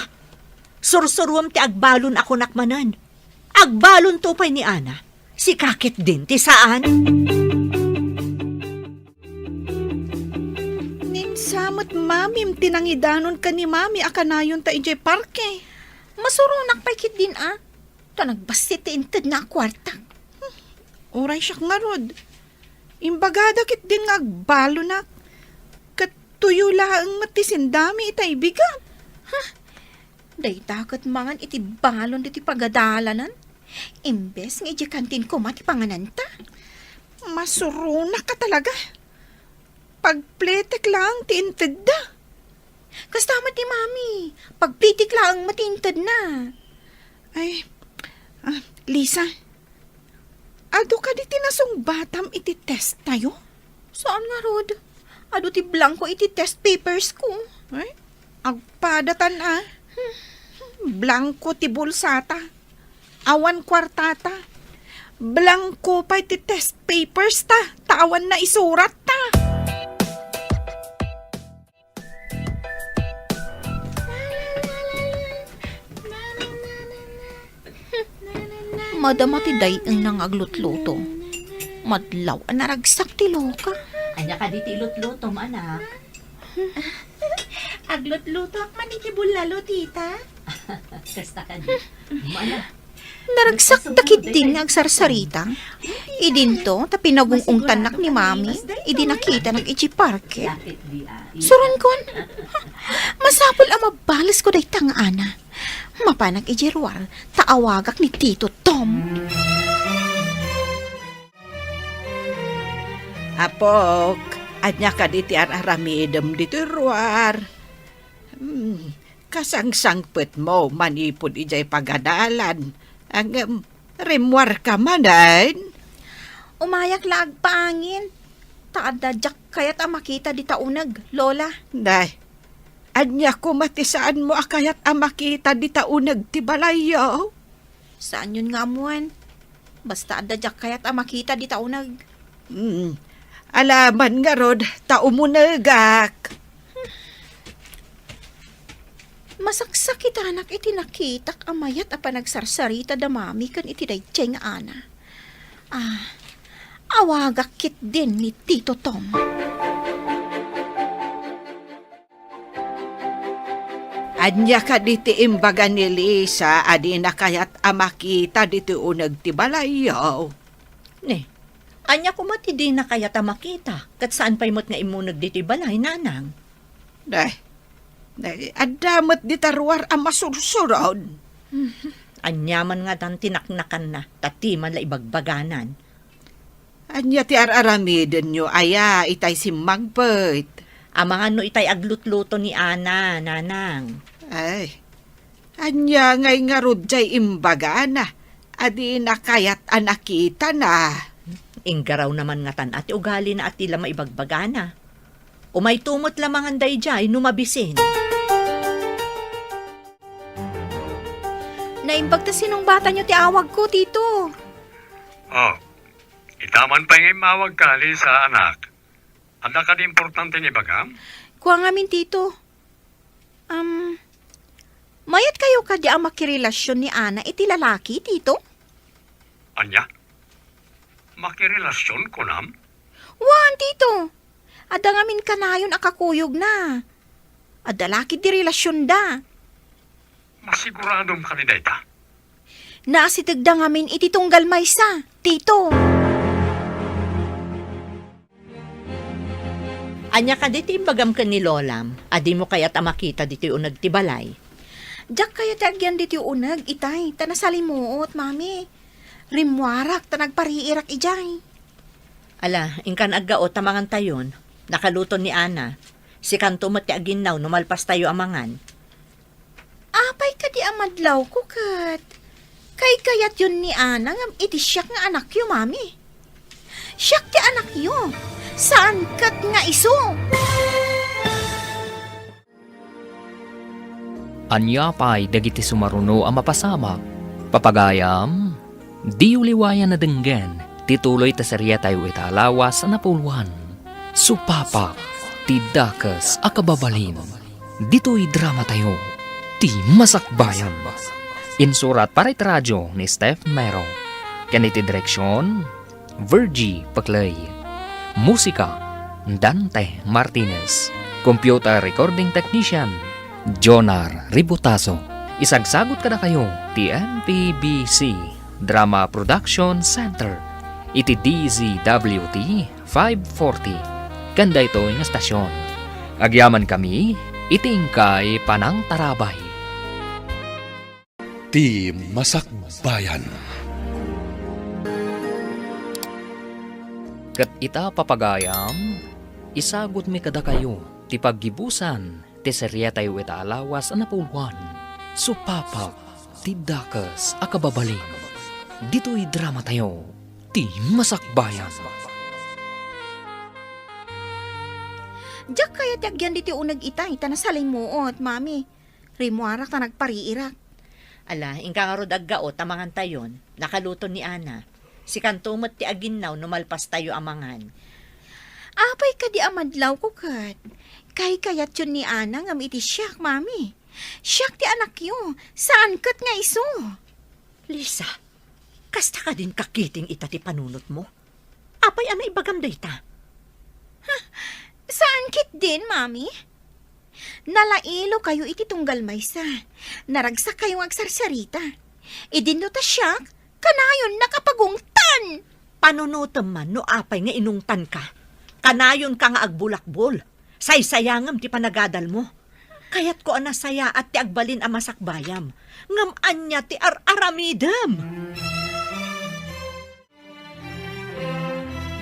Sursuruem ti agbalon a kunak manen. Agbalonto pay ni Ana. Sika ketdin ti saan. Ni Insa met mamim ti nangidanon ken ni Mami a kanayonta idiay parke. Masuronak pay ketdin a. Ta nagbassit ti intedna a kuarta. Hmm, uray siak ngarud. Imbagada ketdin nga agbalonak. Ket tuyo laeng met ti sendami itay bigat. Ha? Dayta ket mangan iti balon ditoy pagadalanan. Imbes nga idiay kantin koma ti pangananta. Masuronak a talaga. Pagpletek laeng ti intedda. Kasta met ti Mami, pagpletek laeng met ti intedna. Ay, ah, Lisa, adu kadi ti nasungbatam iti test tayo? Saan ngarud? Adu ti blanko iti test papers ko. Ay, agpadatan a. Blanko ti bulsata. Awan kuartata. Blanko pay ti test papers ta, ta awan naisuratta. Madama ti day-engna nga aglutluto. Madlaw a naragsak ti loka. Ania kadi ti ilutlutom, anak? Aglutlutoak man iti bullalo, tita. Kasta kadi. Mana? Naragsak da ketdin nga agsarsarita. Idinto, ta pinagung-ungtannak ni Mami, idi nakitanak iti parke. Suronkon, masapul a mabalesko dayta nga Ana. Mapanak iti ruar, ta awagak ni Tito Tom. Apok, ania kadi ti ar-aramidem ditoy ruar? Hmm, kasangsangpetmo manipud idiay pagadalan. Ngem, rimmuarka manen? Umayak la agpaangin, ta adda diak kayat a makita dita uneg, Lola. Nay, ania koma ti saanmo a kayat a makita dita uneg ti balayyo? Saanyon nga ammoen. Basta adda diak kayat a makita dita uneg. Hmm. Alaman ngarud ta umunegak. Masaksakitanak iti nakitak a mayat a panagsarsarita da Mami ken iti daydiay nga Ana. Ah, awagak ketdin ni Tito Tom. Ania kadi ti imbaga ni Lisa a dina kayat a makita ditoy uneg ti balayyo? Ne, ania koma ti dina kayat a makita? Ket saan pay met nga immuneg ditoy balay, nanang? Nay, nay, adda met dita ruar a masursurod. Ania man ngadan ti naknakanna, ta ti man la ibagbaganan. Ania ti ar-aramidenyo aya itay simmangpet? Amangan no itay aglutluto ni Ana, nanang. Ay, ania ngay ngarud jay imbagana a dina kayat a nakitana? Inggaraw naman ngatan a ti ugalina a ti la maibagbagana. Umayto met la mangan daydiay no mabisin. Naimbag ta sinungbatanyo ti awagko, Tito. Oh, ita man pay nga immawagka, Lisa, anak. Adda kadi importante nga ibagam? Kua ngamin, Tito. Am, mayat kayo kadi a makirelasion ni Ana iti lalaki, Tito? Ania? Makirelasion, kunam? Wen, Tito. Adda ngamin kanayon a kakuyogna. Adda la ketdi relasionda. Masiguradom kadi dayta? Naasitegda ngamin iti tunggal maysa, Tito. Ania kadi ti imbagam ken ni Lolam a dimo kayat a makita ditoy uneg ti balay? Diak kayat ti agyan ditoy uneg, itay, ta nasalimuot, Mami. Rimmuarak ta nagpariirak idiay. Ala, inkan aggaot ta mangantayon. Nakaluton ni Ana. Sikanto met ti aginnaw no malpastayo a mangan. Apay kadi a madlawko ket kaykayatyon ni Ana ngem iti siak nga anakyo, Mami? Siak ti anakyo, saan ket nga isu. Ania pay dagiti sumaruno a mapasamak? Papagayam, diyo liwayan a denggen ti tuloy ta seriatayo ita a lawas a napuloan. Supapak ti dakes a kababalin. Ditoy dramatayo, ti Masakbayan. Insurat para iti radio ni Steph Mero. Ken iti direksion, Virgie Paclay. Musika, Dante Martinez. Computer recording technician, Jonar Ributaso. Isagsagut kadakayo ti M P B C Drama Production Center iti D Z W T five forty. Ken daytoy nga stasyon, agyamankami iti inkay panangtarabay. Ti Masakbayan. Ket ita, papagayam, isagutmi kadakayo ti paggibusan ti seriatayo ita a lawas a napuloan, Supapak ti Dakes a Kababalin, ditoy dramatayo, Ti Masakbayan. Diak kayat ti agyan ditoy uneg itay, ta nasalimuot, Mami. Rimmuarak ta nagpariirak. Ala, inka ngarud aggaot ta mangantayon. Nakaluton ni Ana. Sikanto met ti aginnaw no malpastayo a mangan. Apay kadi a madlawko ket? Kaykayatyon ni Ana ngem iti siak, Mami. Siak ti anakyo, saan ket nga isu. Lisa, Kasta kadin kakiting ita ti panunotmo? Apay a naibagam dayta? Saan ketdin, Mami? Nalailokayo iti tunggal maysa. Naragsakkayong agsarsarita. Idinno ta siak, kanayonnak a pagungtan! Panunotem man no apay nga inungtanka. Kanayonka nga agbulakbol. Saysayangem ti panagadalmo. Kayatko a nasayaat ti agbalin a masakbayam. Ngem ania ti ar-aramidem?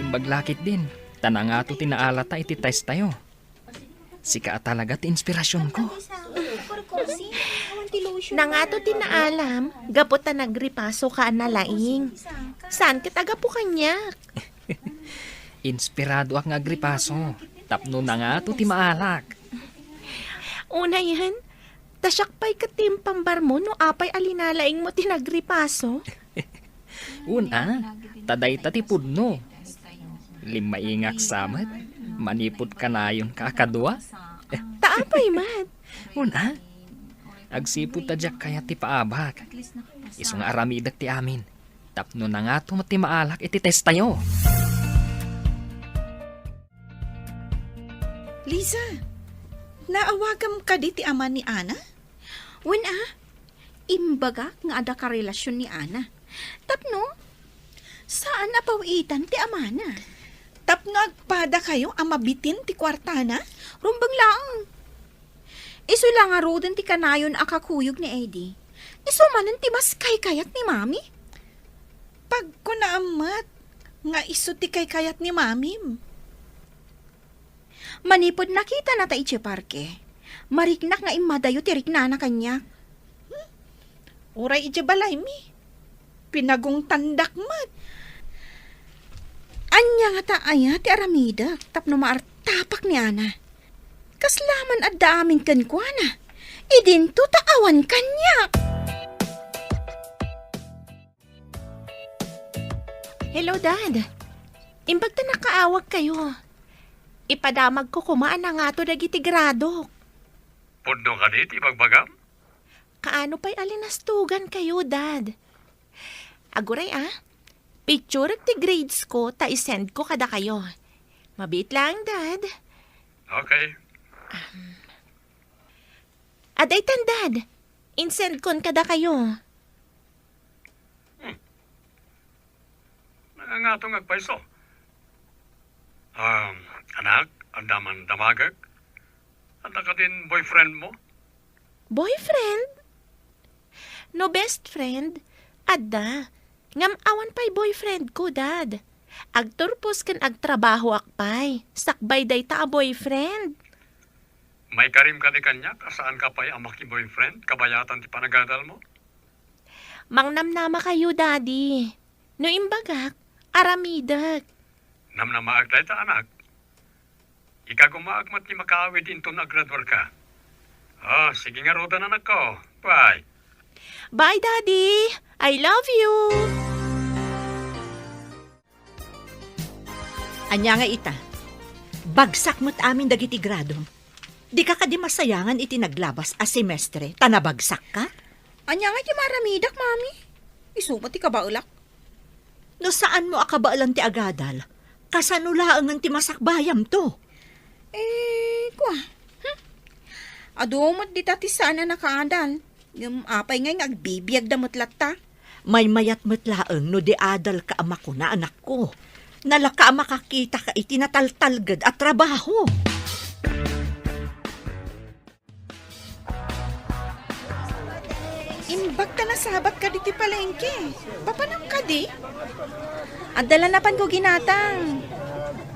Imbag la ketdin, ta nangato ti naalata iti testtayo. Sika a talaga ti inspirasionko. Nangato ti naalam, gapu ta nagripasoka a nalaing. Saan ket a gapu kaniak? Inspiradoak nga agripaso, tapno nangato ti maalak. Unayen, ta siak pay ket ti impambarmo no apay a linalaingmo ti nagripaso. Una, ta dayta ti pudno. Limmaingak sa met, manipud kanayonka a kadua. Ta apay met? Una, agsipud ta diak kayat ti paabak. Isu nga aramidek ti amin, tapno nangato met ti maalak iti testtayo. Liza, naawagam kadi ti ama ni Ana? Wen a, imbagak nga adda karelasion ni Ana. Tapno, saan a paw-itan ti amana. Tapno agpadakayo a mabitin ti kuartana? Rumbeng laeng. Isu la ngaruden ti kanayon a kakuyog ni Eddie. Isu manen ti mas kaykayat ni Mami. Pagkunaam met nga isu ti kaykayat ni Mamim. Manipud nakitanata idiay parke, mariknak nga immadayo ti riknana kaniak. Hmm? Uray idiay balaymi, pinagungtandak met. Ania ngata aya ti aramidek tapno maartapak ni Ana? Kasla man adda amin kenkuana, idinto ta awan kaniak. Hello, Dad. Imbag ta nakaawagkayo. Ipadamagko koma a nangato dagiti gradok. Pudno kadi ti ibagbagam? Kaano pay a linastugankayo, Dad? Aguray, a. Picturek ti grades ko ta isendko kadakayo. Mabiit laeng, Dad. Okay. Adaytan, Dad. Insendkon kadakayo. Hmm. Nangangato nga agpayso. Um, anak, adda man damagek? Adda kadin boyfriend mo? Boyfriend? No best friend, adda. Ngem awan pay boyfriend ko, Dad. Agturpos ken agtrabahoak pay, sakbay dayta a boyfriend. Maikarim kadi kaniak a saan ka pay a maki-boyfriend kabayatan ti panagadal mo? Mangnamnamakayo, Daddy. No imbagak, aramidek. Namnamaak dayta, anak. Ikagumaak met ti makaawid inton agraduarka. Ah, sige ngaruden, anakko. Bye. Bye, Daddy. I love you. Ania nga ita? Bagsak met amin dagiti gradom. Dika kadi masayangan iti naglabas a semestre ta nabagsakka? Ania nga iti maaramidak, Mami? Isu met ti kabaelak. No saanmo a kabaelan ti agadal, kasano laengen ti masakbayamto? Eh, kua. Hmm? Adu met dita ti saan a nakaadal. Ngem apay ngay nga agbibiagda met latta? Maymayat met laeng no di adalka a makuna, anakko. Nalaka a makakitaka iti nataltalged a trabaho. Imbag ta nasabat kadi ti palengke. Papanam kadi? Adda la napanko ginatang.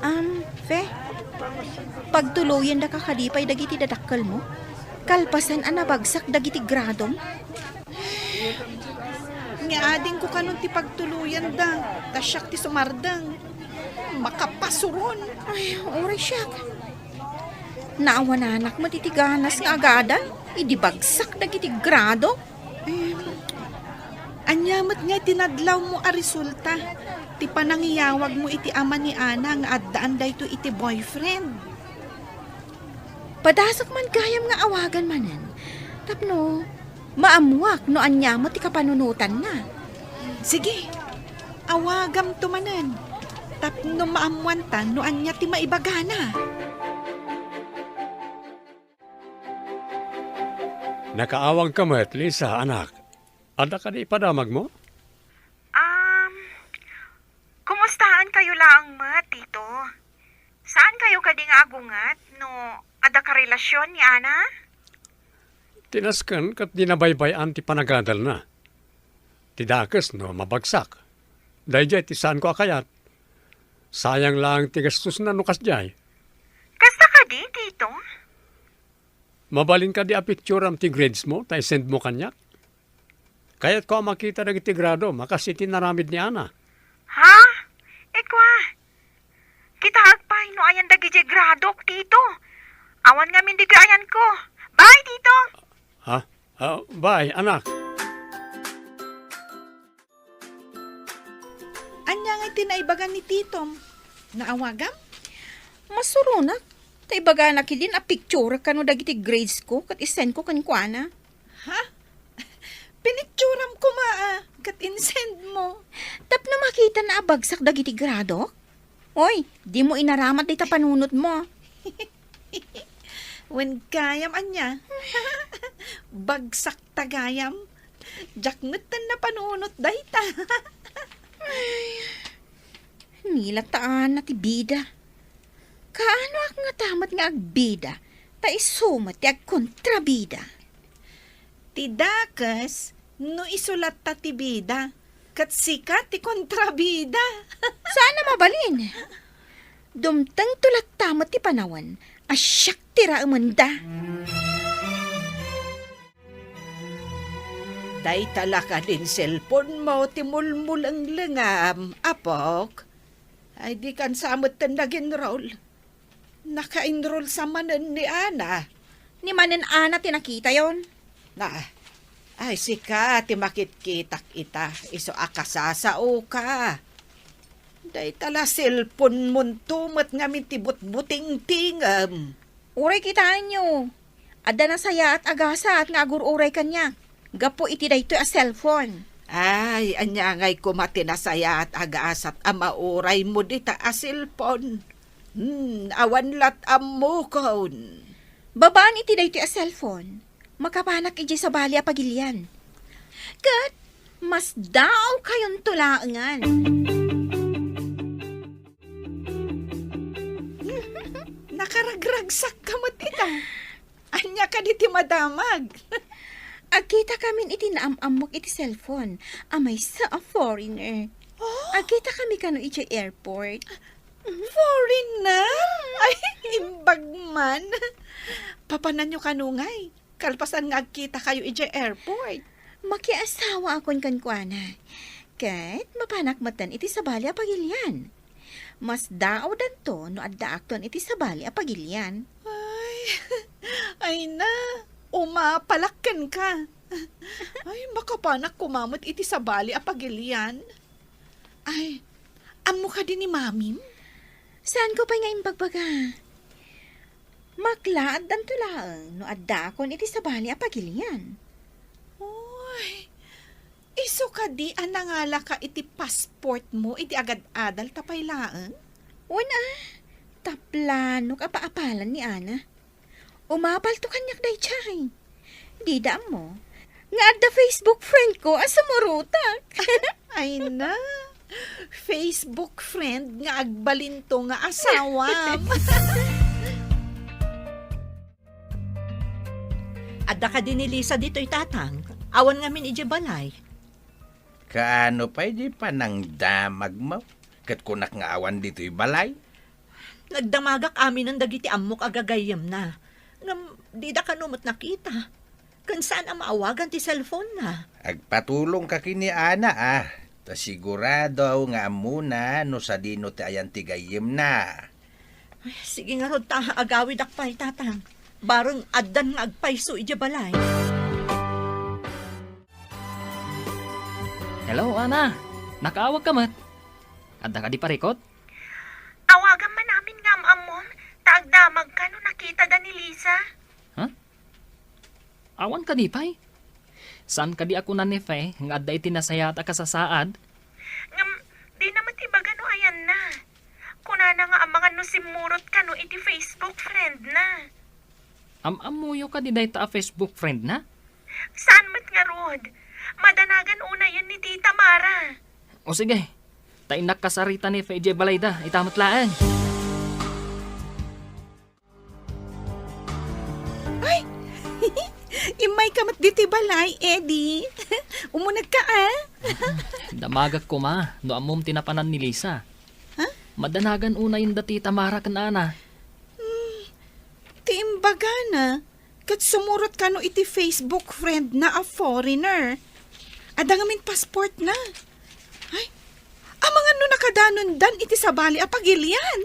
Am, Fe, pagtuloyendaka kadi pay dagiti dadakkelmo? Kalpasan a nabagsak dagiti gradom? Nga adingko kanon ti pagtuloyanda, ta siak ti sumardeng. Makapasuron. Ay, uray siak. Naawananak met iti ganas nga agadal, idi bagsak dagiti grado. Eh, ania met nga ti nadlawmo a resulta ti panangiyawagmo iti ama ni Ana nga addaan daytoy iti boyfriend? Padasek man gayam nga awagan manen, tapno maammuak no ania met ti kapanunotanna. Sige, Awagamto manen, tapno maammoanta no ania ti maibagana. Nakaawagka met, Lisa, anak. Adda kadi ipadamagmo? Um, kumustaankayo laeng met, Tito? Saankayo kadi nga agunget no adda karelasion ni Ana? Ti nasken ket di nabaybay-an ti panagadalna. Ti dakes no mabagsak. Daydiay ti saanko a kayat. Sayang laeng ti gastosna no kasdiay. Kasta kadi, Tito? Mabalin kadi a picturam ti grades mo ta isendmo kaniak? Kayatko a makita dagiti gradom a kas iti naramid ni Ana. Ha? Ikua, kitaek pay no ayan dagiti gradok, Tito. Awan ngamin ditoy ayanko. Bye, Tito! Ha? Ah, bye, anak. Ania ngay ti naibaga ni Titom? Naawagam? Masuronak. Ta ibagana ketdin a picture kano dagiti grades ko ket isendko kenkuana. Ha? Pinicturam koma a, ket insend mo. Tapno makitana a bagsak dagiti gradok? Oy, dimo inaramat dayta panunotmo. Wen gayam ania? Bagsak ta gayam. Diak metten napanunot dayta. Ay, ni latta Ana ti bida. Kaanoak ngata met nga agbida, ta isu met ti agkontrabida. Ti dakes, no isu latta ti bida, ket sika ti kontrabida. Saan a mabalin. Dumtengto latta met ti panawen a siak ti raemenda. Dayta la kadin cellphone mo ti mulmulenglengam, apok? Ay, dikan sa metten nag-enroll. Naka-enroll sa manen ni Ana. Ni manen Ana ti nakitayon? Na, ay, sika ti makitkitak ita, isu a kasasaoka. Dayta la cellphone monto met ngamin ti butbutingtingem. Uray kitaenyo, adda nasayaat a gasat nga agur-uray kaniak gapu iti daytoy a cellphone. Ay, ania ngay koma ti nasayaat a gasat a mauraymo dita a cellphone? Hmm, awan lat ammokon. Babaen iti daytoy a cellphone, makapanak idiay sabali a pagilian. Ket mas daawkayonto laengen. Nakaragragsakka met ita. Ania kadi ti madamag? Agkitakamin iti naam-ammok iti cellphone a maysa a foreigner. Oh? Agkitakami kano idiay airport. Foreigner? Ay, imbag man. Papananyo kano ngay? Kalpasan nga agkitakayo idiay airport. Makiasawaakon kenkuana. Ket mapanak metten iti sabali a pagilian. Mas daawdanto no addaakton iti sabali a pagilian. Ay, ay na, umapalak kenka. Ay, makapanak koma met iti sabali a pagilian. Ay, ammo kadi ni Mamim? Saanko pay nga imbagbaga? Maklaaddanto laeng no addaakon iti sabali a pagilian. Uy, isu kadi a nangalaka iti passport mo iti agad-adal ta pay laeng? Wen a, ta planok a paapalan ni Ana. Umapalto kaniak daydiay. Dida ammo nga adda Facebook friend ko a sumurotak. Ay na, Facebook friend nga agbalinto nga asawam. Adda kadi ni Lisa ditoy, Tatang? Awan ngamin idiay balay. Kaano pay di panangdamagmo? Ket kunak nga awan ditoy balay? Nagdamagak aminen dagiti ammok a gagayyemna. Ngem dida kano met nakita. Ken saan a maawagan ti cellphone-na. Agpatulongka ken ni Ana, a. Ta sigurado nga ammona no sadino ti ayan ti gayyemna. Ay, sige ngarud ta agawidak pay, Tatang. Bareng addan nga agpayso idiay balay. Hello, Ana. Nakaawagka met. Adda kadi parikut? Awagam man amin nga am-ammom, ta agdamagka no nakitada ni Lisa. Ha? Awan kadi pay? Saan kadi a kuna ni Fe nga adda iti nasayaat a kasasaad? Ngem, iti Facebook friend na. Am-ammoyo kadi dayta a Facebook friend na? Saan met ngarud? Madanagan unayen ni Tita Mara. O sige, ta innak kasarita ni F J balayda, ita met laeng. Ay! Immayka met ditoy balay, Eddie. Umunegka, a? Damagak koma no ammom ti napanan ni Lisa. Ha? Madanagan unayen da Tita Mara ken Ana. Hmm, ti imbagana, ket sumurot kano iti Facebook friend na a foreigner. Adda ngamin passport na. Ay, amangan no nakadanondan iti sabali a pagilian.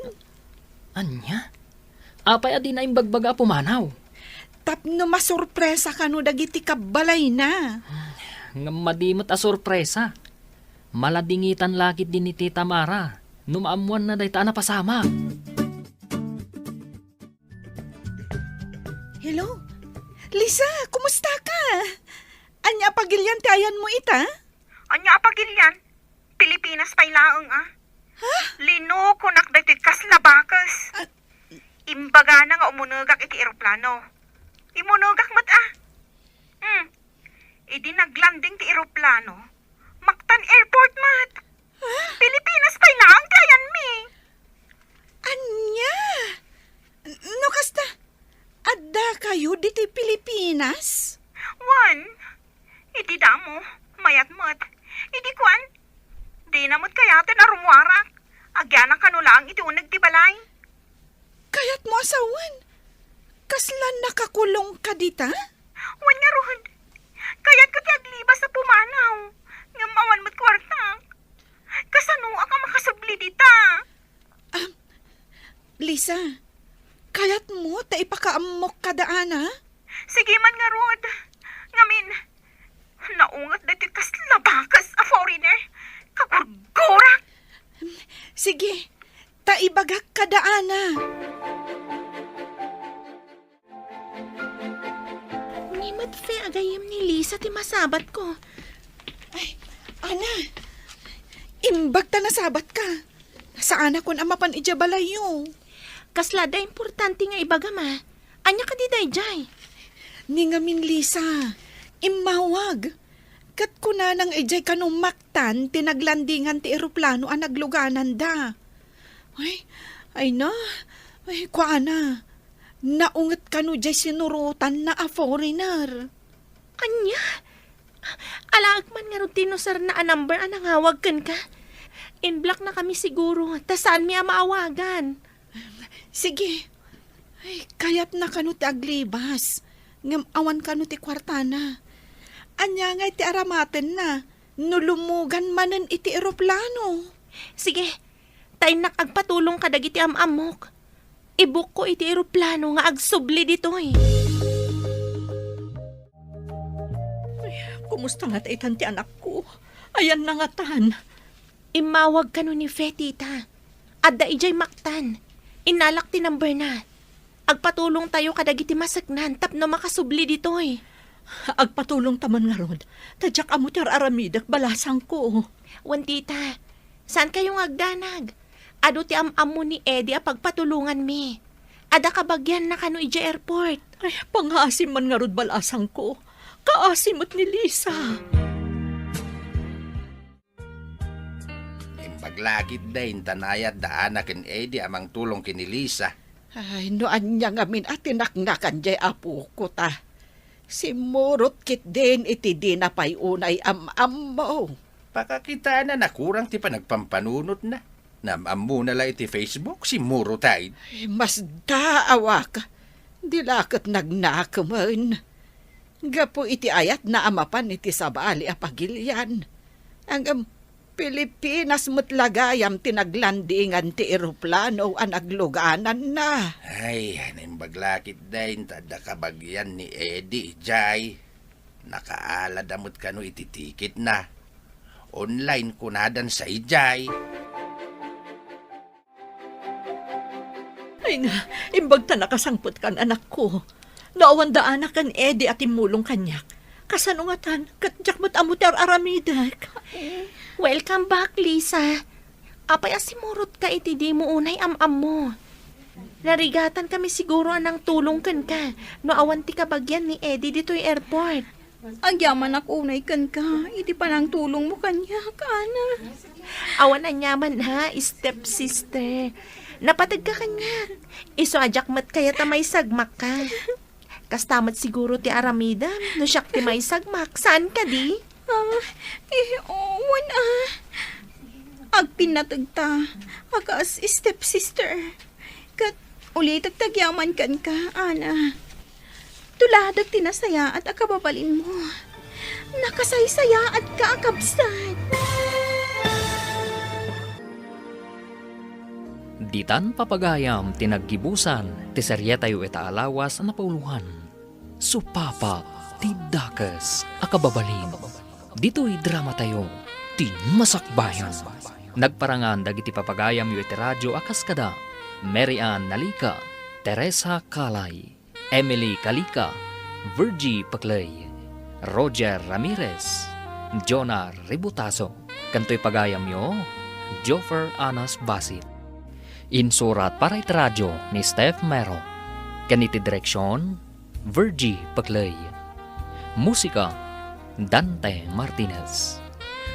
Ania? Apay a dina imbagbaga a pumanaw? Tapno masurpresa kano dagiti kabbalayna. Ngem madi met a surpresa. Maladingitan la ketdi ni Tita Mara no maammoanna dayta a napasamak. Hello? Lisa, kumusta ka? Ania a pagilian ti ayanmo ita? Ania a pagilian? Pilipinas pay laeng, a. Ha? Linokonak daytoy kasla bakes. Ah. Imbagana nga umunegak iti eroplano. Imunegak met, a. Hmm. Idi naglanding ti eroplano, Mactan Airport met. Ha? Pilipinas pay laeng ti ayanmi. Ania? No kasta, addakayo ditoy Pilipinas? Wen, iti damo, mayat met. Idi kuan, dina met kayaten a rummuarak. Agyanak kano laeng iti uneg ti balay. Kayatmo a sawen? Kasla nakakulongka dita? Wen ngarud, kayatko ti aglibas a pumanaw, ngem awan met kuartak. Kasanoak a makasubli dita? Ah, Lisa, kayatmo ta ipakaammok kada Ana? Sige man ngarud. Ngamin, naunget daytoy kasla bakes a foreigner. Kagurgurak! Sige, ta ibagak kada Ana. Ni met fe a gayyem ni Lisa ti masabatko. Ay, Ana, imbag ta nasabatka. Saanakon a mapan idiay balayyo. Kasla adda importante nga ibagam a. Ania kadi daydiay? Ni ngamin, Lisa, immawag. Ket kunana nga idiay kano Mactan ti naglandingan ti eroplano a naglugananda. Ay, ay na, ay, kuana, naunget kano diay sinurotanna a foreigner. Ania? Alaek man ngarud ti inuserna a number a nangawag kenka. In-block na kami siguro, ta saanmi a maawagan. Sige. Ay, kayatna kano ti aglibas, ngem awan kano ti kuartana. Ania ngay ti aramatenna no lummugan manen iti eroplano? Sige, ta innak agpatulong kadagiti am-ammok. Ibukko iti eroplano nga agsubli ditoy. Ay, kumusta ngata itan ti anakko? Ayanna ngatan? Immawag kano ni Fe, tita. Adda idiay Mactan. Innalak ti numberna. Agpatulongtayo kadagiti maseknan tapno makasubli ditoy. Agpatulongta man ngarud, ta diak ammo ti ar-aramidek, balasangko. Wen, tita, saankayo nga agdanag. Adu ti am-ammo ni Eddie a pagpatulonganmi. Adda kabagianna kano idiay airport. Ay, pangngaasim man ngarud, balasangko. Kaasi met ni Lisa. Imbag la ketdi inta naayat da Ana ken Eddie a mangtulong ken ni Lisa. Ay, no ania ngamin a tinaknakan diay apoko ta. Simmurot ketdin iti dina pay unay am-ammo. Pakakitaenna nakurang ti panagpampanunotna. Naam-ammona la iti Facebook, simmurot ay. Ay, masdaawak. Di la ket nagnakemen. Gapu iti ayatna a mapan iti sabali a pagilian. Ngem Pilipinas met la gayam ti naglandingan ti eroplano a naglugananna. Ay, naimbag la ketdin ta adda kabagian ni Eddie idiay. Nakaalada met kano iti tiketna. Online kunadan saidiay. Ay nga, imbag ta nakasangpetkan, anakko. No awan da Ana ken Eddie a timmulong kaniak, kasano ngatan ket diak met ammo ti ar-aramidek? Welcome back, Lisa. Apay a simurotka iti dimo unay am-ammo? Narigatan kami siguro a nangtulong kenka no awan ti kabagian ni Eddie ditoy airport. Agyamanak unay kenka iti panangtulongmo kaniak, Ana. Awan aniaman ha, stepsister. Napategka kaniak. Isu a diak met kayat a maisagmakka. Kasta met siguro ti aramidem no siak ti maisagmak. Saan kadi? Ah, eh, wen, ah. Agpinnategta a kas stepsister. Ket ulitek ti agyaman kenka, Ana. Tuladek ti nasayaat a kababalinmo. Nakasaysayaatka a kabsat. Ditan papagayam ti naggibusan ti serietayo ita a lawas a napauloan, Supapa ti Dakes a Kababalin. Ditoy dramatayo, ti Masakbayan. Nagparangan dagiti papagayamyo iti radio a kas kada Mary Ann Nalica, Teresa Calay, Emily Calica, Virgie Pecley, Roger Ramirez, Jonah Ributaso, ken toy pagayamyo, Joffer Anas Basit. Insurat para iti radio ni Steph Mero, ken iti direksion, Virgie Pecley. Musika, Dante Martinez.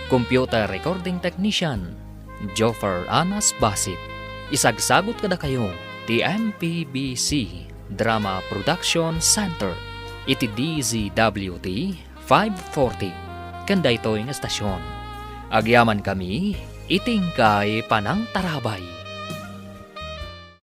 Computer recording technician, Joffer Anas Basit. Isagsagut kadakayo ti M P B C Drama Production Center iti D Z W T five forty ken daytoy nga estasion. Agyaman kami iti inkay panangtarabay.